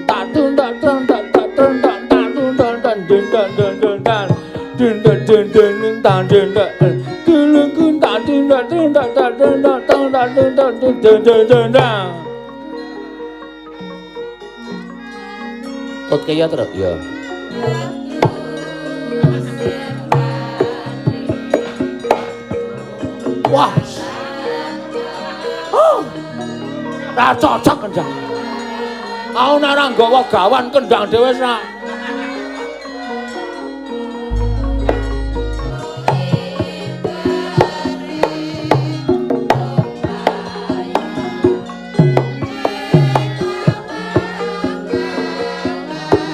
Tak tun tak tron tak tak tron tak tak tun tang tang den tang den den tang den den den den tang den den tun kun tak tun tak tun tak tak tun tak tang tak tun tang tun den den den tang. Tot kaya terus ya. Wah. Oh. Ra cocok kendang. Aku nek ora nggawa gawan kendang dhewe wis ra.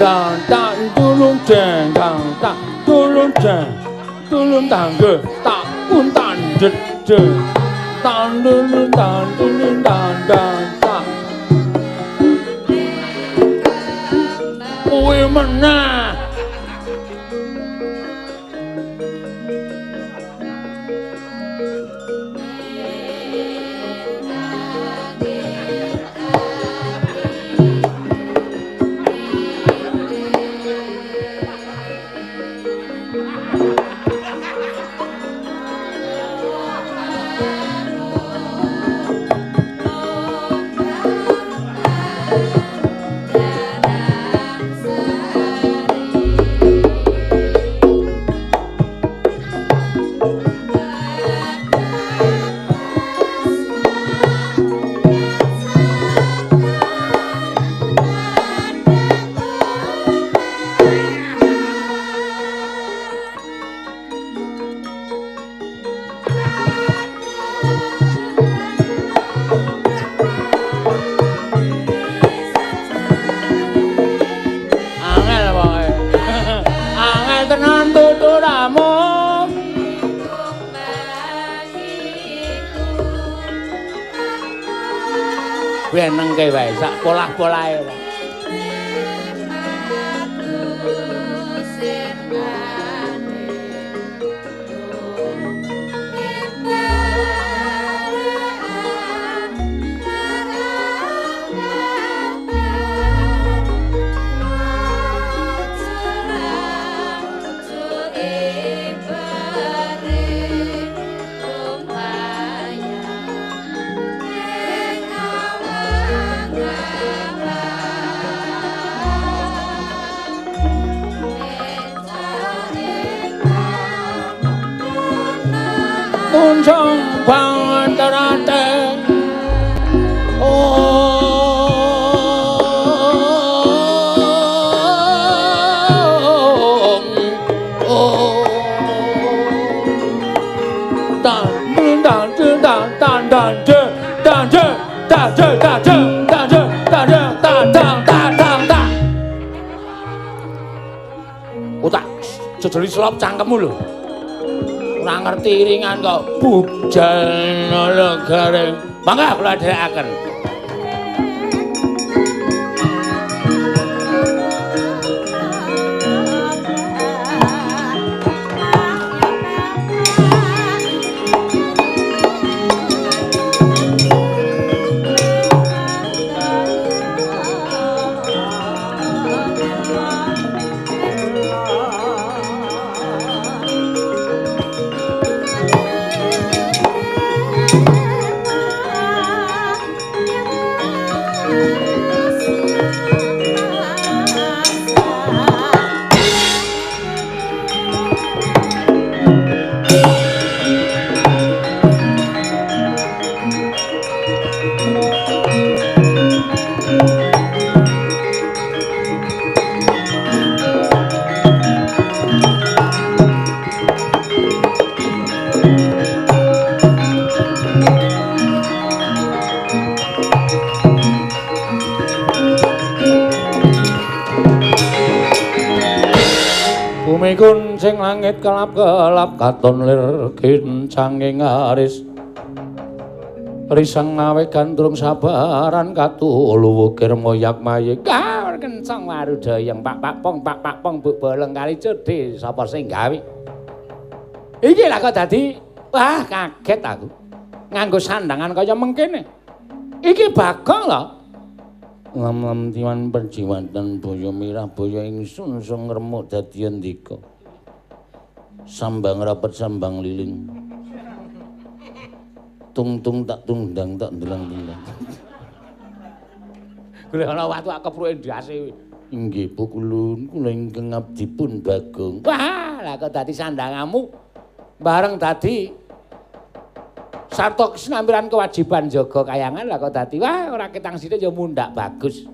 Dang dang tulung jeng dang dang tulung jeng tulung tangge tak pun tandet jeng tang tulung tang tulung tang dang tang kuwi meneh. Benengke wae sak polah-polahe. Muncung panterate ong ong dan dan dan dan dan dan dan dan dan dan dan dan dan dan dan. Otak jejeli selop cangkemmu lho. Ora ngerti iringan kok bujal garing. Mangga kula dherekaken. Kuncing langit kelap-kelap katon lir kincanging aris risang nawe gandrung sabaran katulu wukir moyak mayik kawur kencang warudayang pak pak pong pak pak pong buk boleng kali cedhe sapa sing gawe iki lah kok dadi wah kaget aku nganggo sandangan kaya mengkene iki Bagong lho. Lam-lam tiwan perjiwatan boyo mirah boyo ingsun sung ngremuk dadi ndika. Sambang rapet sambang liling. Tung-tung tak tundang tak ndelang-ndelang. Golek ana watu kepruke ndase. Inggih pukulun kula ingkang abdipun Bagong. Wah, lah kok dadi sandangamu bareng dadi sarta kesinambiran kewajiban jaga kayangan lah kok dadi wah ora ketang sithik ya mundhak bagus.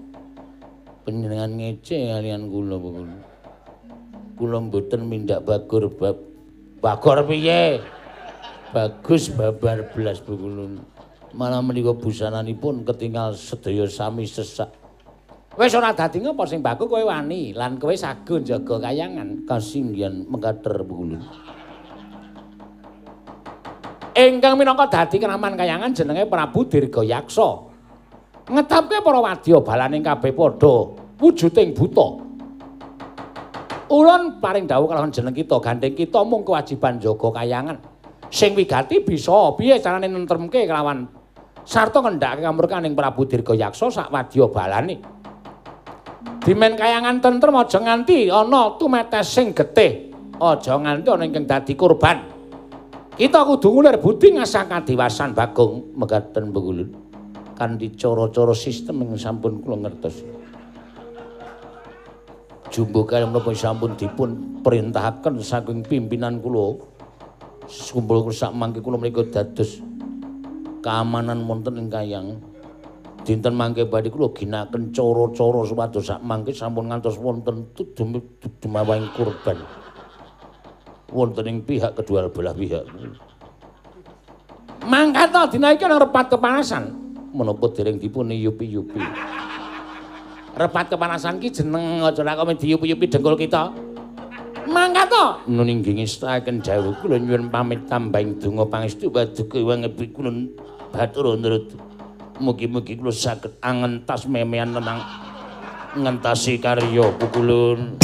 Panjenengan ngece kalian kula pokoknya. Kula mboten mindak bagur bab bagor piye? Bagus babar blas pukulun. Malah menika busananipun ketinggal sedaya sami sesak. Wis ora dadi ngapa sing baku kowe wani lan kowe sagun jaga kayangan kasinggihan mengkater pukulun. Ingkang minangka dadi kraman kayangan jenenge Prabu Dirgayaksa. Ngetapke para wadya balaning kabeh padha wujuding buta. Ulun paring dawuh kalawan jeneng kita gandeng kita mung kewajiban jaga kayangan. Sing wigati bisa piye carane nentremke kelawan sarta ngendhakake kamurkaning Prabu Dirgayaksa sak wadya balane. Dimen kayangan tentrem aja nganti ana tumetes sing getih, aja nganti ana ingkang dadi korban. Kita kudu ngulir budi ngasah kadiwasan Bagong mekaten pengulun. Kanthi cara-cara sistem ingkang sampun kula ngertos. Jumbo kaya menapa sampun dipun perintahaken saking pimpinan kula. Kumpul sak mangke kula menika dados keamanan wonten ing kayangan. Dinten mangke badhe kula ginakaken cara-cara supados sak mangke sampun ngantos wonten dumawahing kurban. Wonten ing pihak kedua belah pihak. Mangkata dina iki ana repat kepanasan. Menapa dereng dipun iyupi-yupi. Repat kepanasan ki jeneng aja ora kok diyupi-yupi dengkul kita. Mangkata nun inggih ngestakaken dawuh kula nyuwun pamit tambahing donga pangestu paduka wangebi kula batur nurut. Mugi-mugi kula saged angentas memean tenang ngentasi karya pukulun.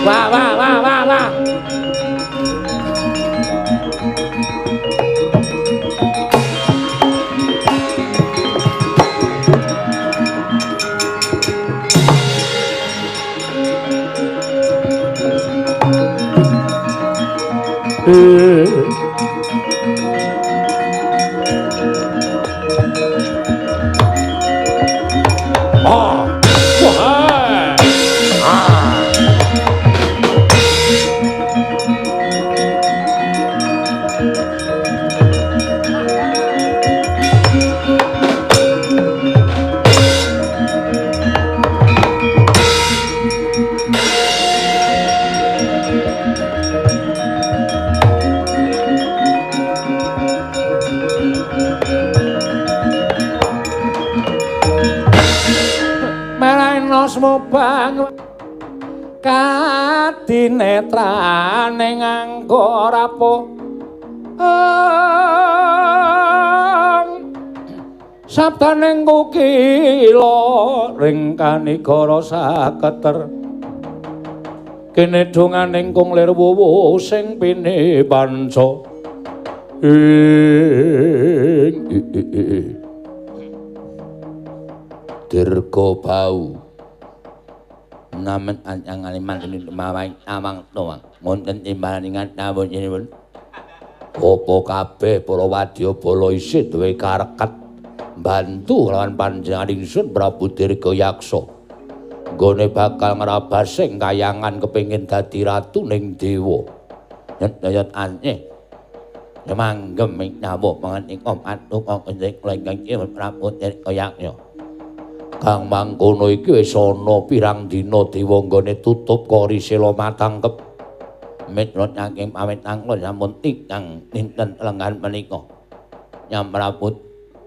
Wah wah wah wah wah. Oh, wah, ah. Mobang kadinetrane nganggo rapo sabdaning kukila ring kanigara saketer kene donganing kung lir wuwu sing pini panca ing Dirga bau namen anyang aliman mawang amang toang wonten timbalan nawon nyuwun apa kabeh para wadyabala isih duwe karekat bantu lawan panjenengan ingsun Prabu Dirgayaksa nggone bakal ngrabasing kayangan kepengin dadi ratu ning dewa nyet ane manggem ing nawuh mangan ing om atuk ing Prabu Dirgayaksa. Kang mangkono iki wis ana pirang dina dewa nggone tutup kori sela matangkep mitrut saking pamit angkon sampun tikang dinten lengan menika nyamraput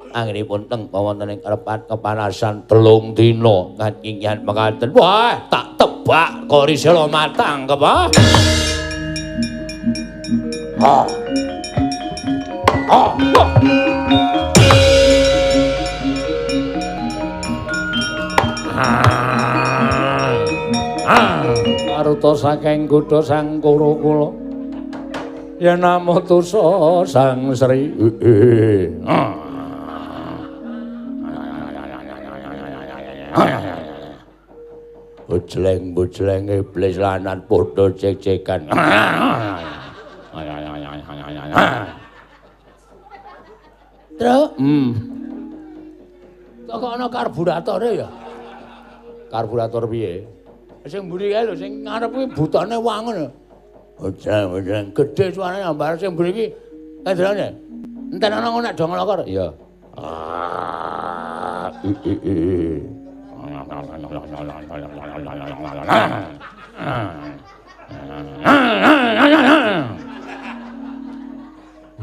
anggenipun teng wonten ing repat kepanasan 3 dina kangkingyan mekaten. Wah, tak tebak kori sela matangkep ah. Ah. Ah. Maruta saking kutha Sang Kuru kula yen amutusa Sang Sri. Bojleng-bojleng iblis lanat padha cek-cekan. Truk. Kok ana karburatore ya? Karburator piye? Sing mburi kae lho, sing ngarep kuwi butane wangun. Ojang-ojang gedhe suarane ambar sing mburi iki kendrone. Enten ana ngono nek do nglokor. Iya. Ah.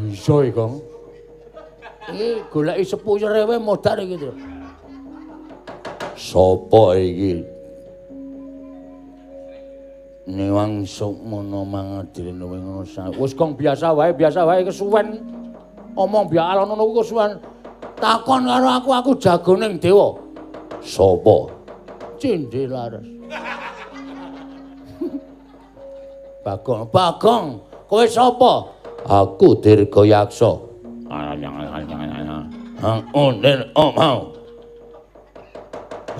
Iso iki, Kong. Iki goleki sepuyere wae modar iki to. Sapa iki? Niwang sukmana mangadile ngono. Wis Kong biasa wae kesuwen. Omong biak alon ngono kuwi kesuwen. Takon karo aku, aku jago ning dewa. Sapa? Cindhe Laras. Bagong, Bagong, kowe sapa? Aku Dirgayaksa. Angkonen omau.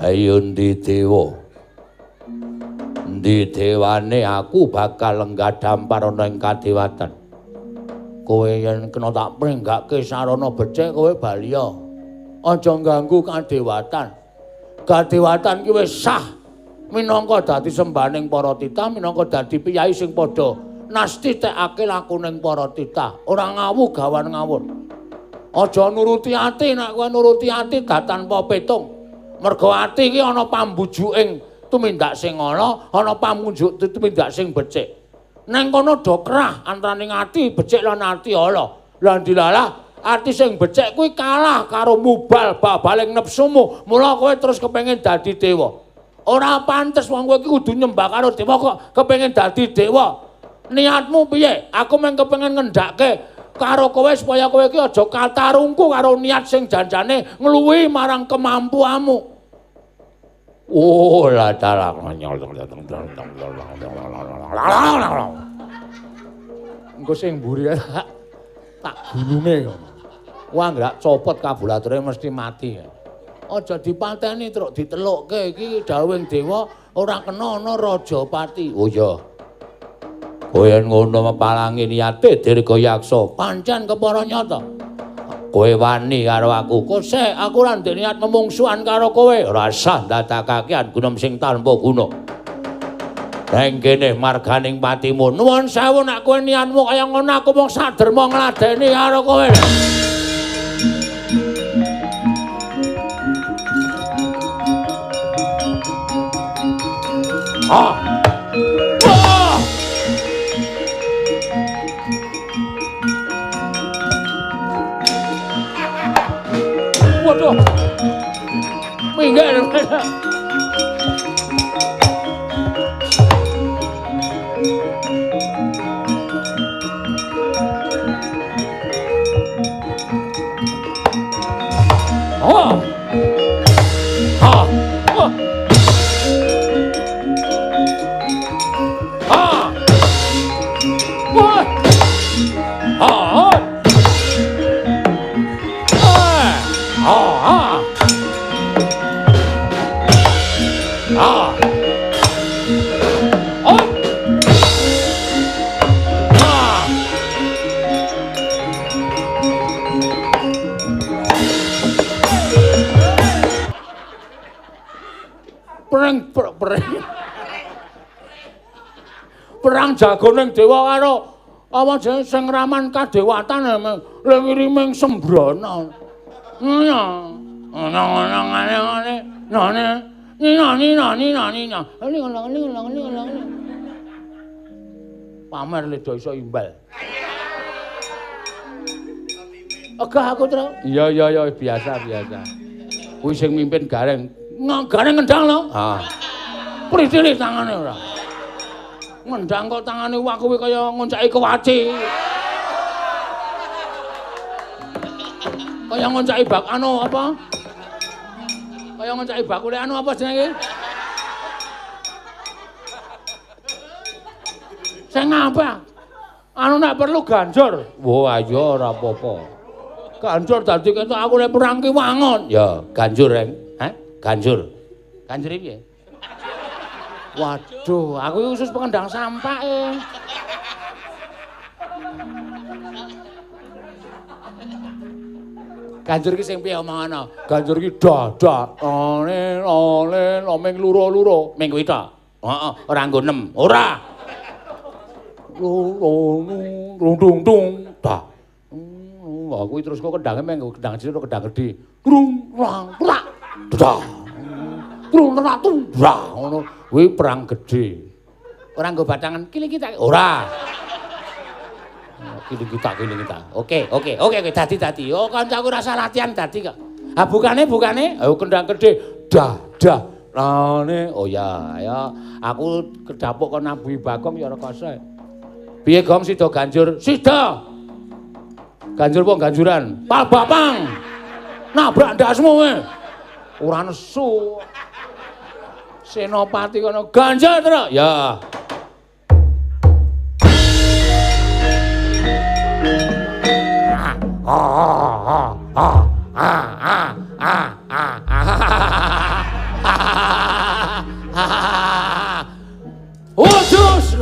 Ayo ndi dewa? Endi dewane aku bakal lenggah dampar ana ing kadewatan. Kowe yen kena tak pringgake sarana becik kowe baliya. Aja ngganggu kadewatan. Kadewatan ki wis sah minangka dadi sembahaning para titah, minangka dadi piyai sing padha nastitekake lakuning para titah. Ora ngawu gawan ngawur. Aja nuruti ati, nek kowe nuruti ati tanpa petung. Mergo ati iki ana pambujuking tumindak sing ala, ana pamunjuk tumindak sing becik. Neng kono do kerah antaraning ati becik lan ati ala. Lah dilalah ati sing becik kuwi kalah karo mubal babaling nepsumu. Mula kowe terus kepengin dadi dewa. Ora pantes wong kowe iki kudu nyembah karo dewa kok kepengin dadi dewa. Niatmu piye? Aku mung kepengin ngendhake karo kowe supaya kowe iki aja katarungku karo niat sing janjane ngluwihi marang kemampuanmu. Oh la dalah. Engko sing mburi tak gulunge ngono. Wah, nggak copot kabulature mesti mati. Aja dipateni truk ditelukke iki dawuhing dewa ora kena ana rajapati. Oh iya. Kowe ngono mepalangi niate Dirgayaksa. Pancen kepara nyata. Kowe wani karo aku. Kosek aku ora ndek niat memungsuhan karo kowe. Ora sah ndadakake gunem sing tanpa guna. Neng kene marganing patimu. Nuwun sewu nek kowe niatmu kaya ngono aku mung saderma ngladeni karo kowe. Ah. Wah. Waduh. Minggir. Oh. Ha. Oh. Ha. Wah. Ha. Ha. Ha. Ha. Oh. Ha. Perang jagoning dewa karo apa jenenge sing raman kadewatan lha ngiriming sembrana. Iya. Ana ana ngene ngene. Nane. Nina nina nina nina. Pamer le do iso imbal. Ogah aku, Tru. Iya iya iya biasa biasa. Kuwi sing mimpin Gareng. Gareng ngendang lho. Ha. Pritili tangane ora. Ngendang kok tangane wak kuwi kaya ngonceki kewaci. Kaya ngonceki bak anu apa? Kaya ngonceki bakule anu apa jenenge iki? Sing ngapa? Anu nek perlu ganjur. Wah, ayo ora apa-apa. Ganjur dadi ketok aku nek perang ki wangun. Ya, ganjur, Reng. Hah? Ganjur. Ganjur piye? Waduh, aku khusus pengendang sampah e. Ganjur ki sing piye omongana? Ganjur ki dah dah ole ole ming loro-loro, ming kuwi ta. Heeh, ora nggo 6. Ora. Loro dung dung dah. Wah, kuwi terus kok kendange meng kendang cilik kendang gedhe. Krung rang prak. Dah. Krung rak tung dah ngono. Kuwi perang gedhe. Ora nggo batangan kiling kita. Ora. Kiling kita, kiling kita. Oke, oke, oke, oke, dadi dadi. Oh, kancaku rasa latihan dadi kok. Ah, bukane, bukane. Ayo kendang gedhe. Dah, dah. Lane. Oh ya, ya. Aku kedapuk kon nabuhi Bagong ya rekoso. Piye Gong sida ganjur? Sida. Ganjur apa ganjuran? Pal bapang. Nabrak ndasmu kowe. Ora nesu. Senopati kono ganjur terus. Ya. Ah ah ah ah ah ah ah. Terus.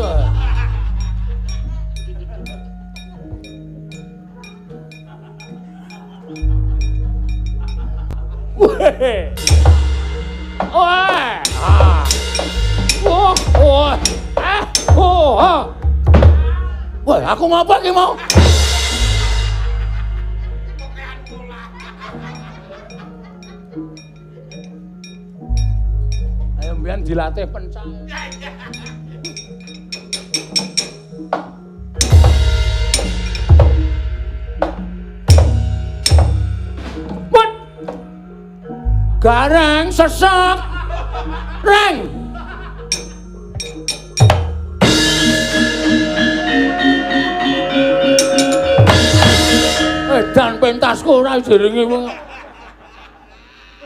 Weh. Wah. Ah. Wah, wah. Ah, oh, ah. Wah, aku ngapa iki mau? Ayo mbiyen dilatih pencak. Gareng sesek. Reng. Edan pentasku ora diringi wong.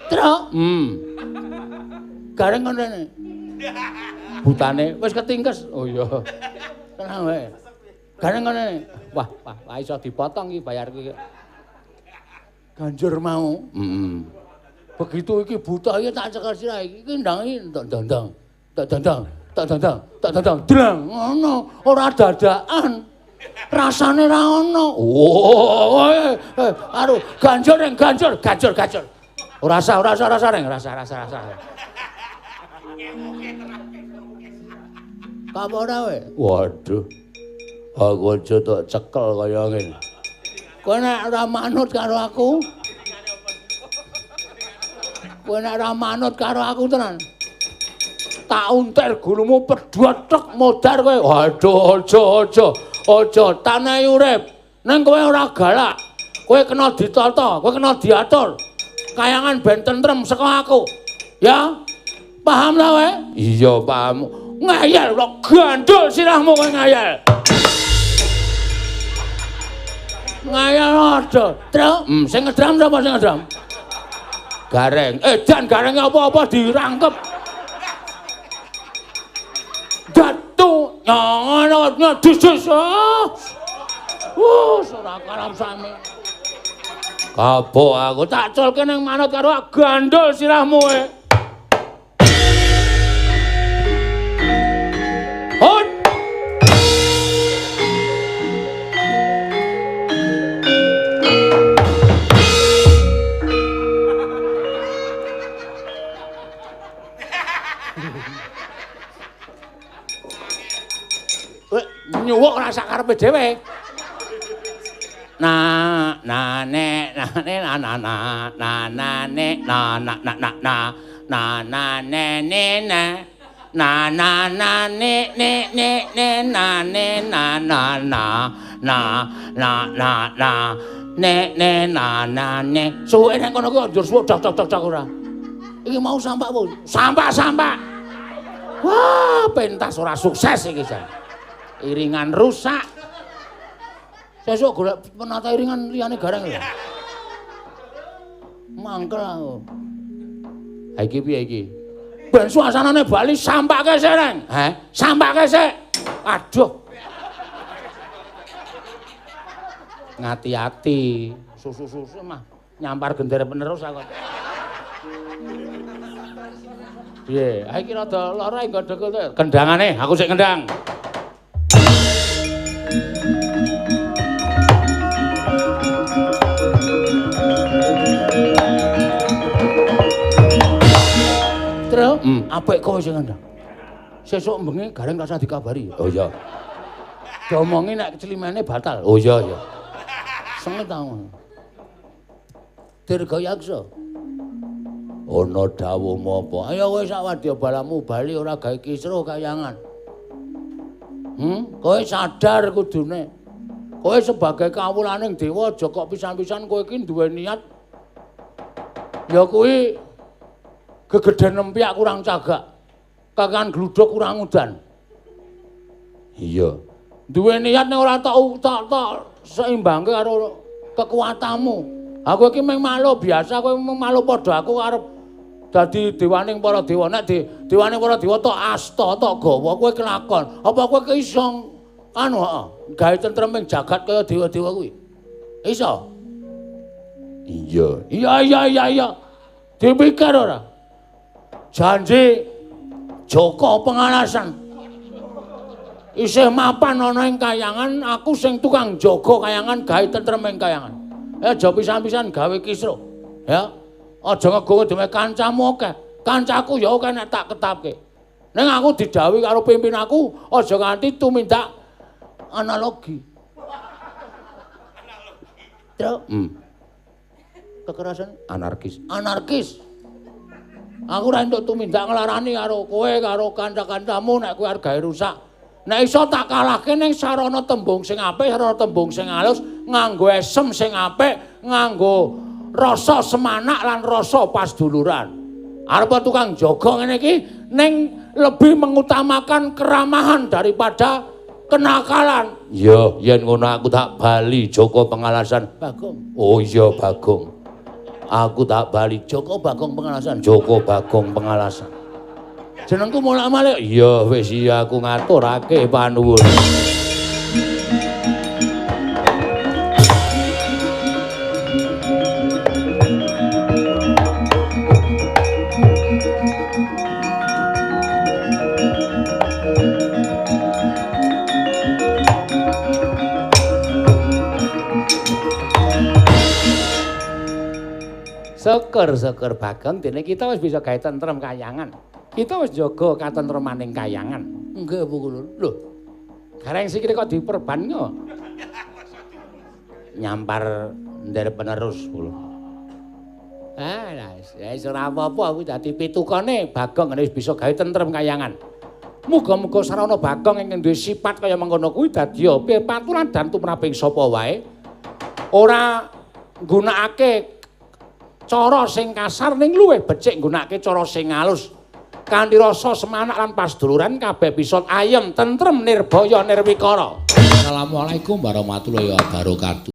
Truk. Gareng ngono rene. Butane wis ketingkes. Oh iya. Tenang wae. Gareng ngono rene. Wah, wah, wah iso dipotong iki bayarku iki. Ganjur mau. Begitu iki buta iki tak cekel sirah iki, iki ndang iki tok dandang. Tok dandang, tok dandang, tok dandang. Drang ngono, ora dadakan. Rasane ra ono. Oh, aduh, ganjur reng, ganjur, ganjur, ganjur. Ora sah, ora sah, ora sah reng, rasa, rasa, rasa. Apa ora kowe? Waduh. Aku aja tok cekel kaya ngene. Kowe nek ora manut karo aku. Kowe nek ora manut karo aku tenan. Tak untir gulumu pedhot tek modar kowe. Waduh, aja aja. Aja tanehi urip. Ning kowe ora galak. Kowe kena ditata, kowe kena diatur. Kayangan ben tentrem saka aku. Ya? Paham ta kowe? Iya, paham. Ngayal kok gandul sirahmu kowe ngayal. Ngayal aja. Truk, sing ngedram sapa sing ngedram? Gareng. Edan gareng apa-apa dirangkep. Datu nyono nyedus. Ora karam sami. Kapok aku tak culke ning manut karo gandul sirahmu kowe. Hot. Nyuwuk ora sak karepe dhewe. Na na ne na ne na na na na na ne na na na na na na na ne ne na na na na ne ne ne ne na ne na na na na na na na ne ne na na ne. Suwe nang kono kuwi njur suwuk dok dok dok dok ora. Iki mau sampak apa? Sampak sampak. Wah, pentas ora sukses iki jan. Iringan rusak. Sesuk golek penata iringan liyane Gareng lho. Mangkel aku. Ha iki piye iki? Ben suasanane bali sampake sik, Reng. Heh, sampake sik. Aduh. Ngati-ati, susu-susu mah nyampar gender penerus aku. Piye? Ha iki rada lara nggodhok. Kendangane, aku sik kendang. Terus, apik kowe sing kendang. Sesuk bengi Gareng rasa dikabari. Oh iya. Diomongi nek celimene batal. Oh iya iya. Sengit ta ngono. Dirgayaksa. Ana dawuhmu apa? Ayo kowe sak wadyabalamu bali ora gawe kisruh kayangan. Kowe sadar kudune. Kowe sebagai kawulaning dewa aja kok pisan-pisan kowe iki duwe niat ya kuwi gegeden nempiak kurang cagak. Kakean gluduk kurang udan. Iya. Duwe niat nek ora tok tok seimbangke karo kekuatanmu. Aku iki mung makhluk biasa, kowe mung makhluk padha aku arep dadi dewaning para dewa. Nek dewaning para dewa tok asta tok gawa kowe kelakon. Apa kowe iso anu heeh, gawe tentreming jagat kaya dewa-dewa kuwi? Iso? Iya. Iya iya iya iya. Dipikir ora? Janji Joko Pengalasan. Isih mapan ana ing kayangan, aku sing tukang jaga kayangan gawe tentreming kayangan. Aja pisan-pisan gawe kisruh. Ya. Aja ngegowo dhewe kancamu akeh. Kancaku ya akeh nek tak ketapke. Ning aku didhawuhi karo pimpinanku aja nganti tumindak analogi. Truk. Kekerasan anarkis. Anarkis. Aku ora entuk tumindak nglarani karo kowe karo kanca-kancamu nek kowe arep gawe rusak. Nek iso tak kalahke ning sarana tembung sing apik, sarana tembung sing alus, nganggo esem sing apik, nganggo rasa semanak lan rasa pasduluran. Arep tukang jaga ngene iki ning lebih mengutamakan keramahan daripada kenakalan. Iya, yen ngono aku tak bali Joko Pengalasan. Bagong. Oh iya Bagong. Aku tak bali Joko Bagong Pengalasan. Joko Bagong Pengalasan. Jenengku molak-malik. Iya wis iya aku ngaturake panuwun. Syukur-syukur Bagong dene kita wis bisa gawe tentrem kayangan. Kita wis jaga katentremaning kayangan. Nggih Bu Kulun. Lho. Gareng sikile kok diperban kok. Nyampar nder penerus kula. Ah, lah wis ora apa-apa aku dadi pitukane Bagong ngene wis bisa gawe tentrem kayangan. Muga-muga sarana Bagong ingkang duwe sifat kaya mengkono kuwi dadi piye paturan dan tumraping sapa wae. Ora nggunakake cara sing kasar ning luwih becik nggunakake cara sing alus kanthi rasa semanak lan pasduluran kabeh bisa ayem tentrem nirbaya nirwikara. Assalamualaikum warahmatullahi wabarakatuh.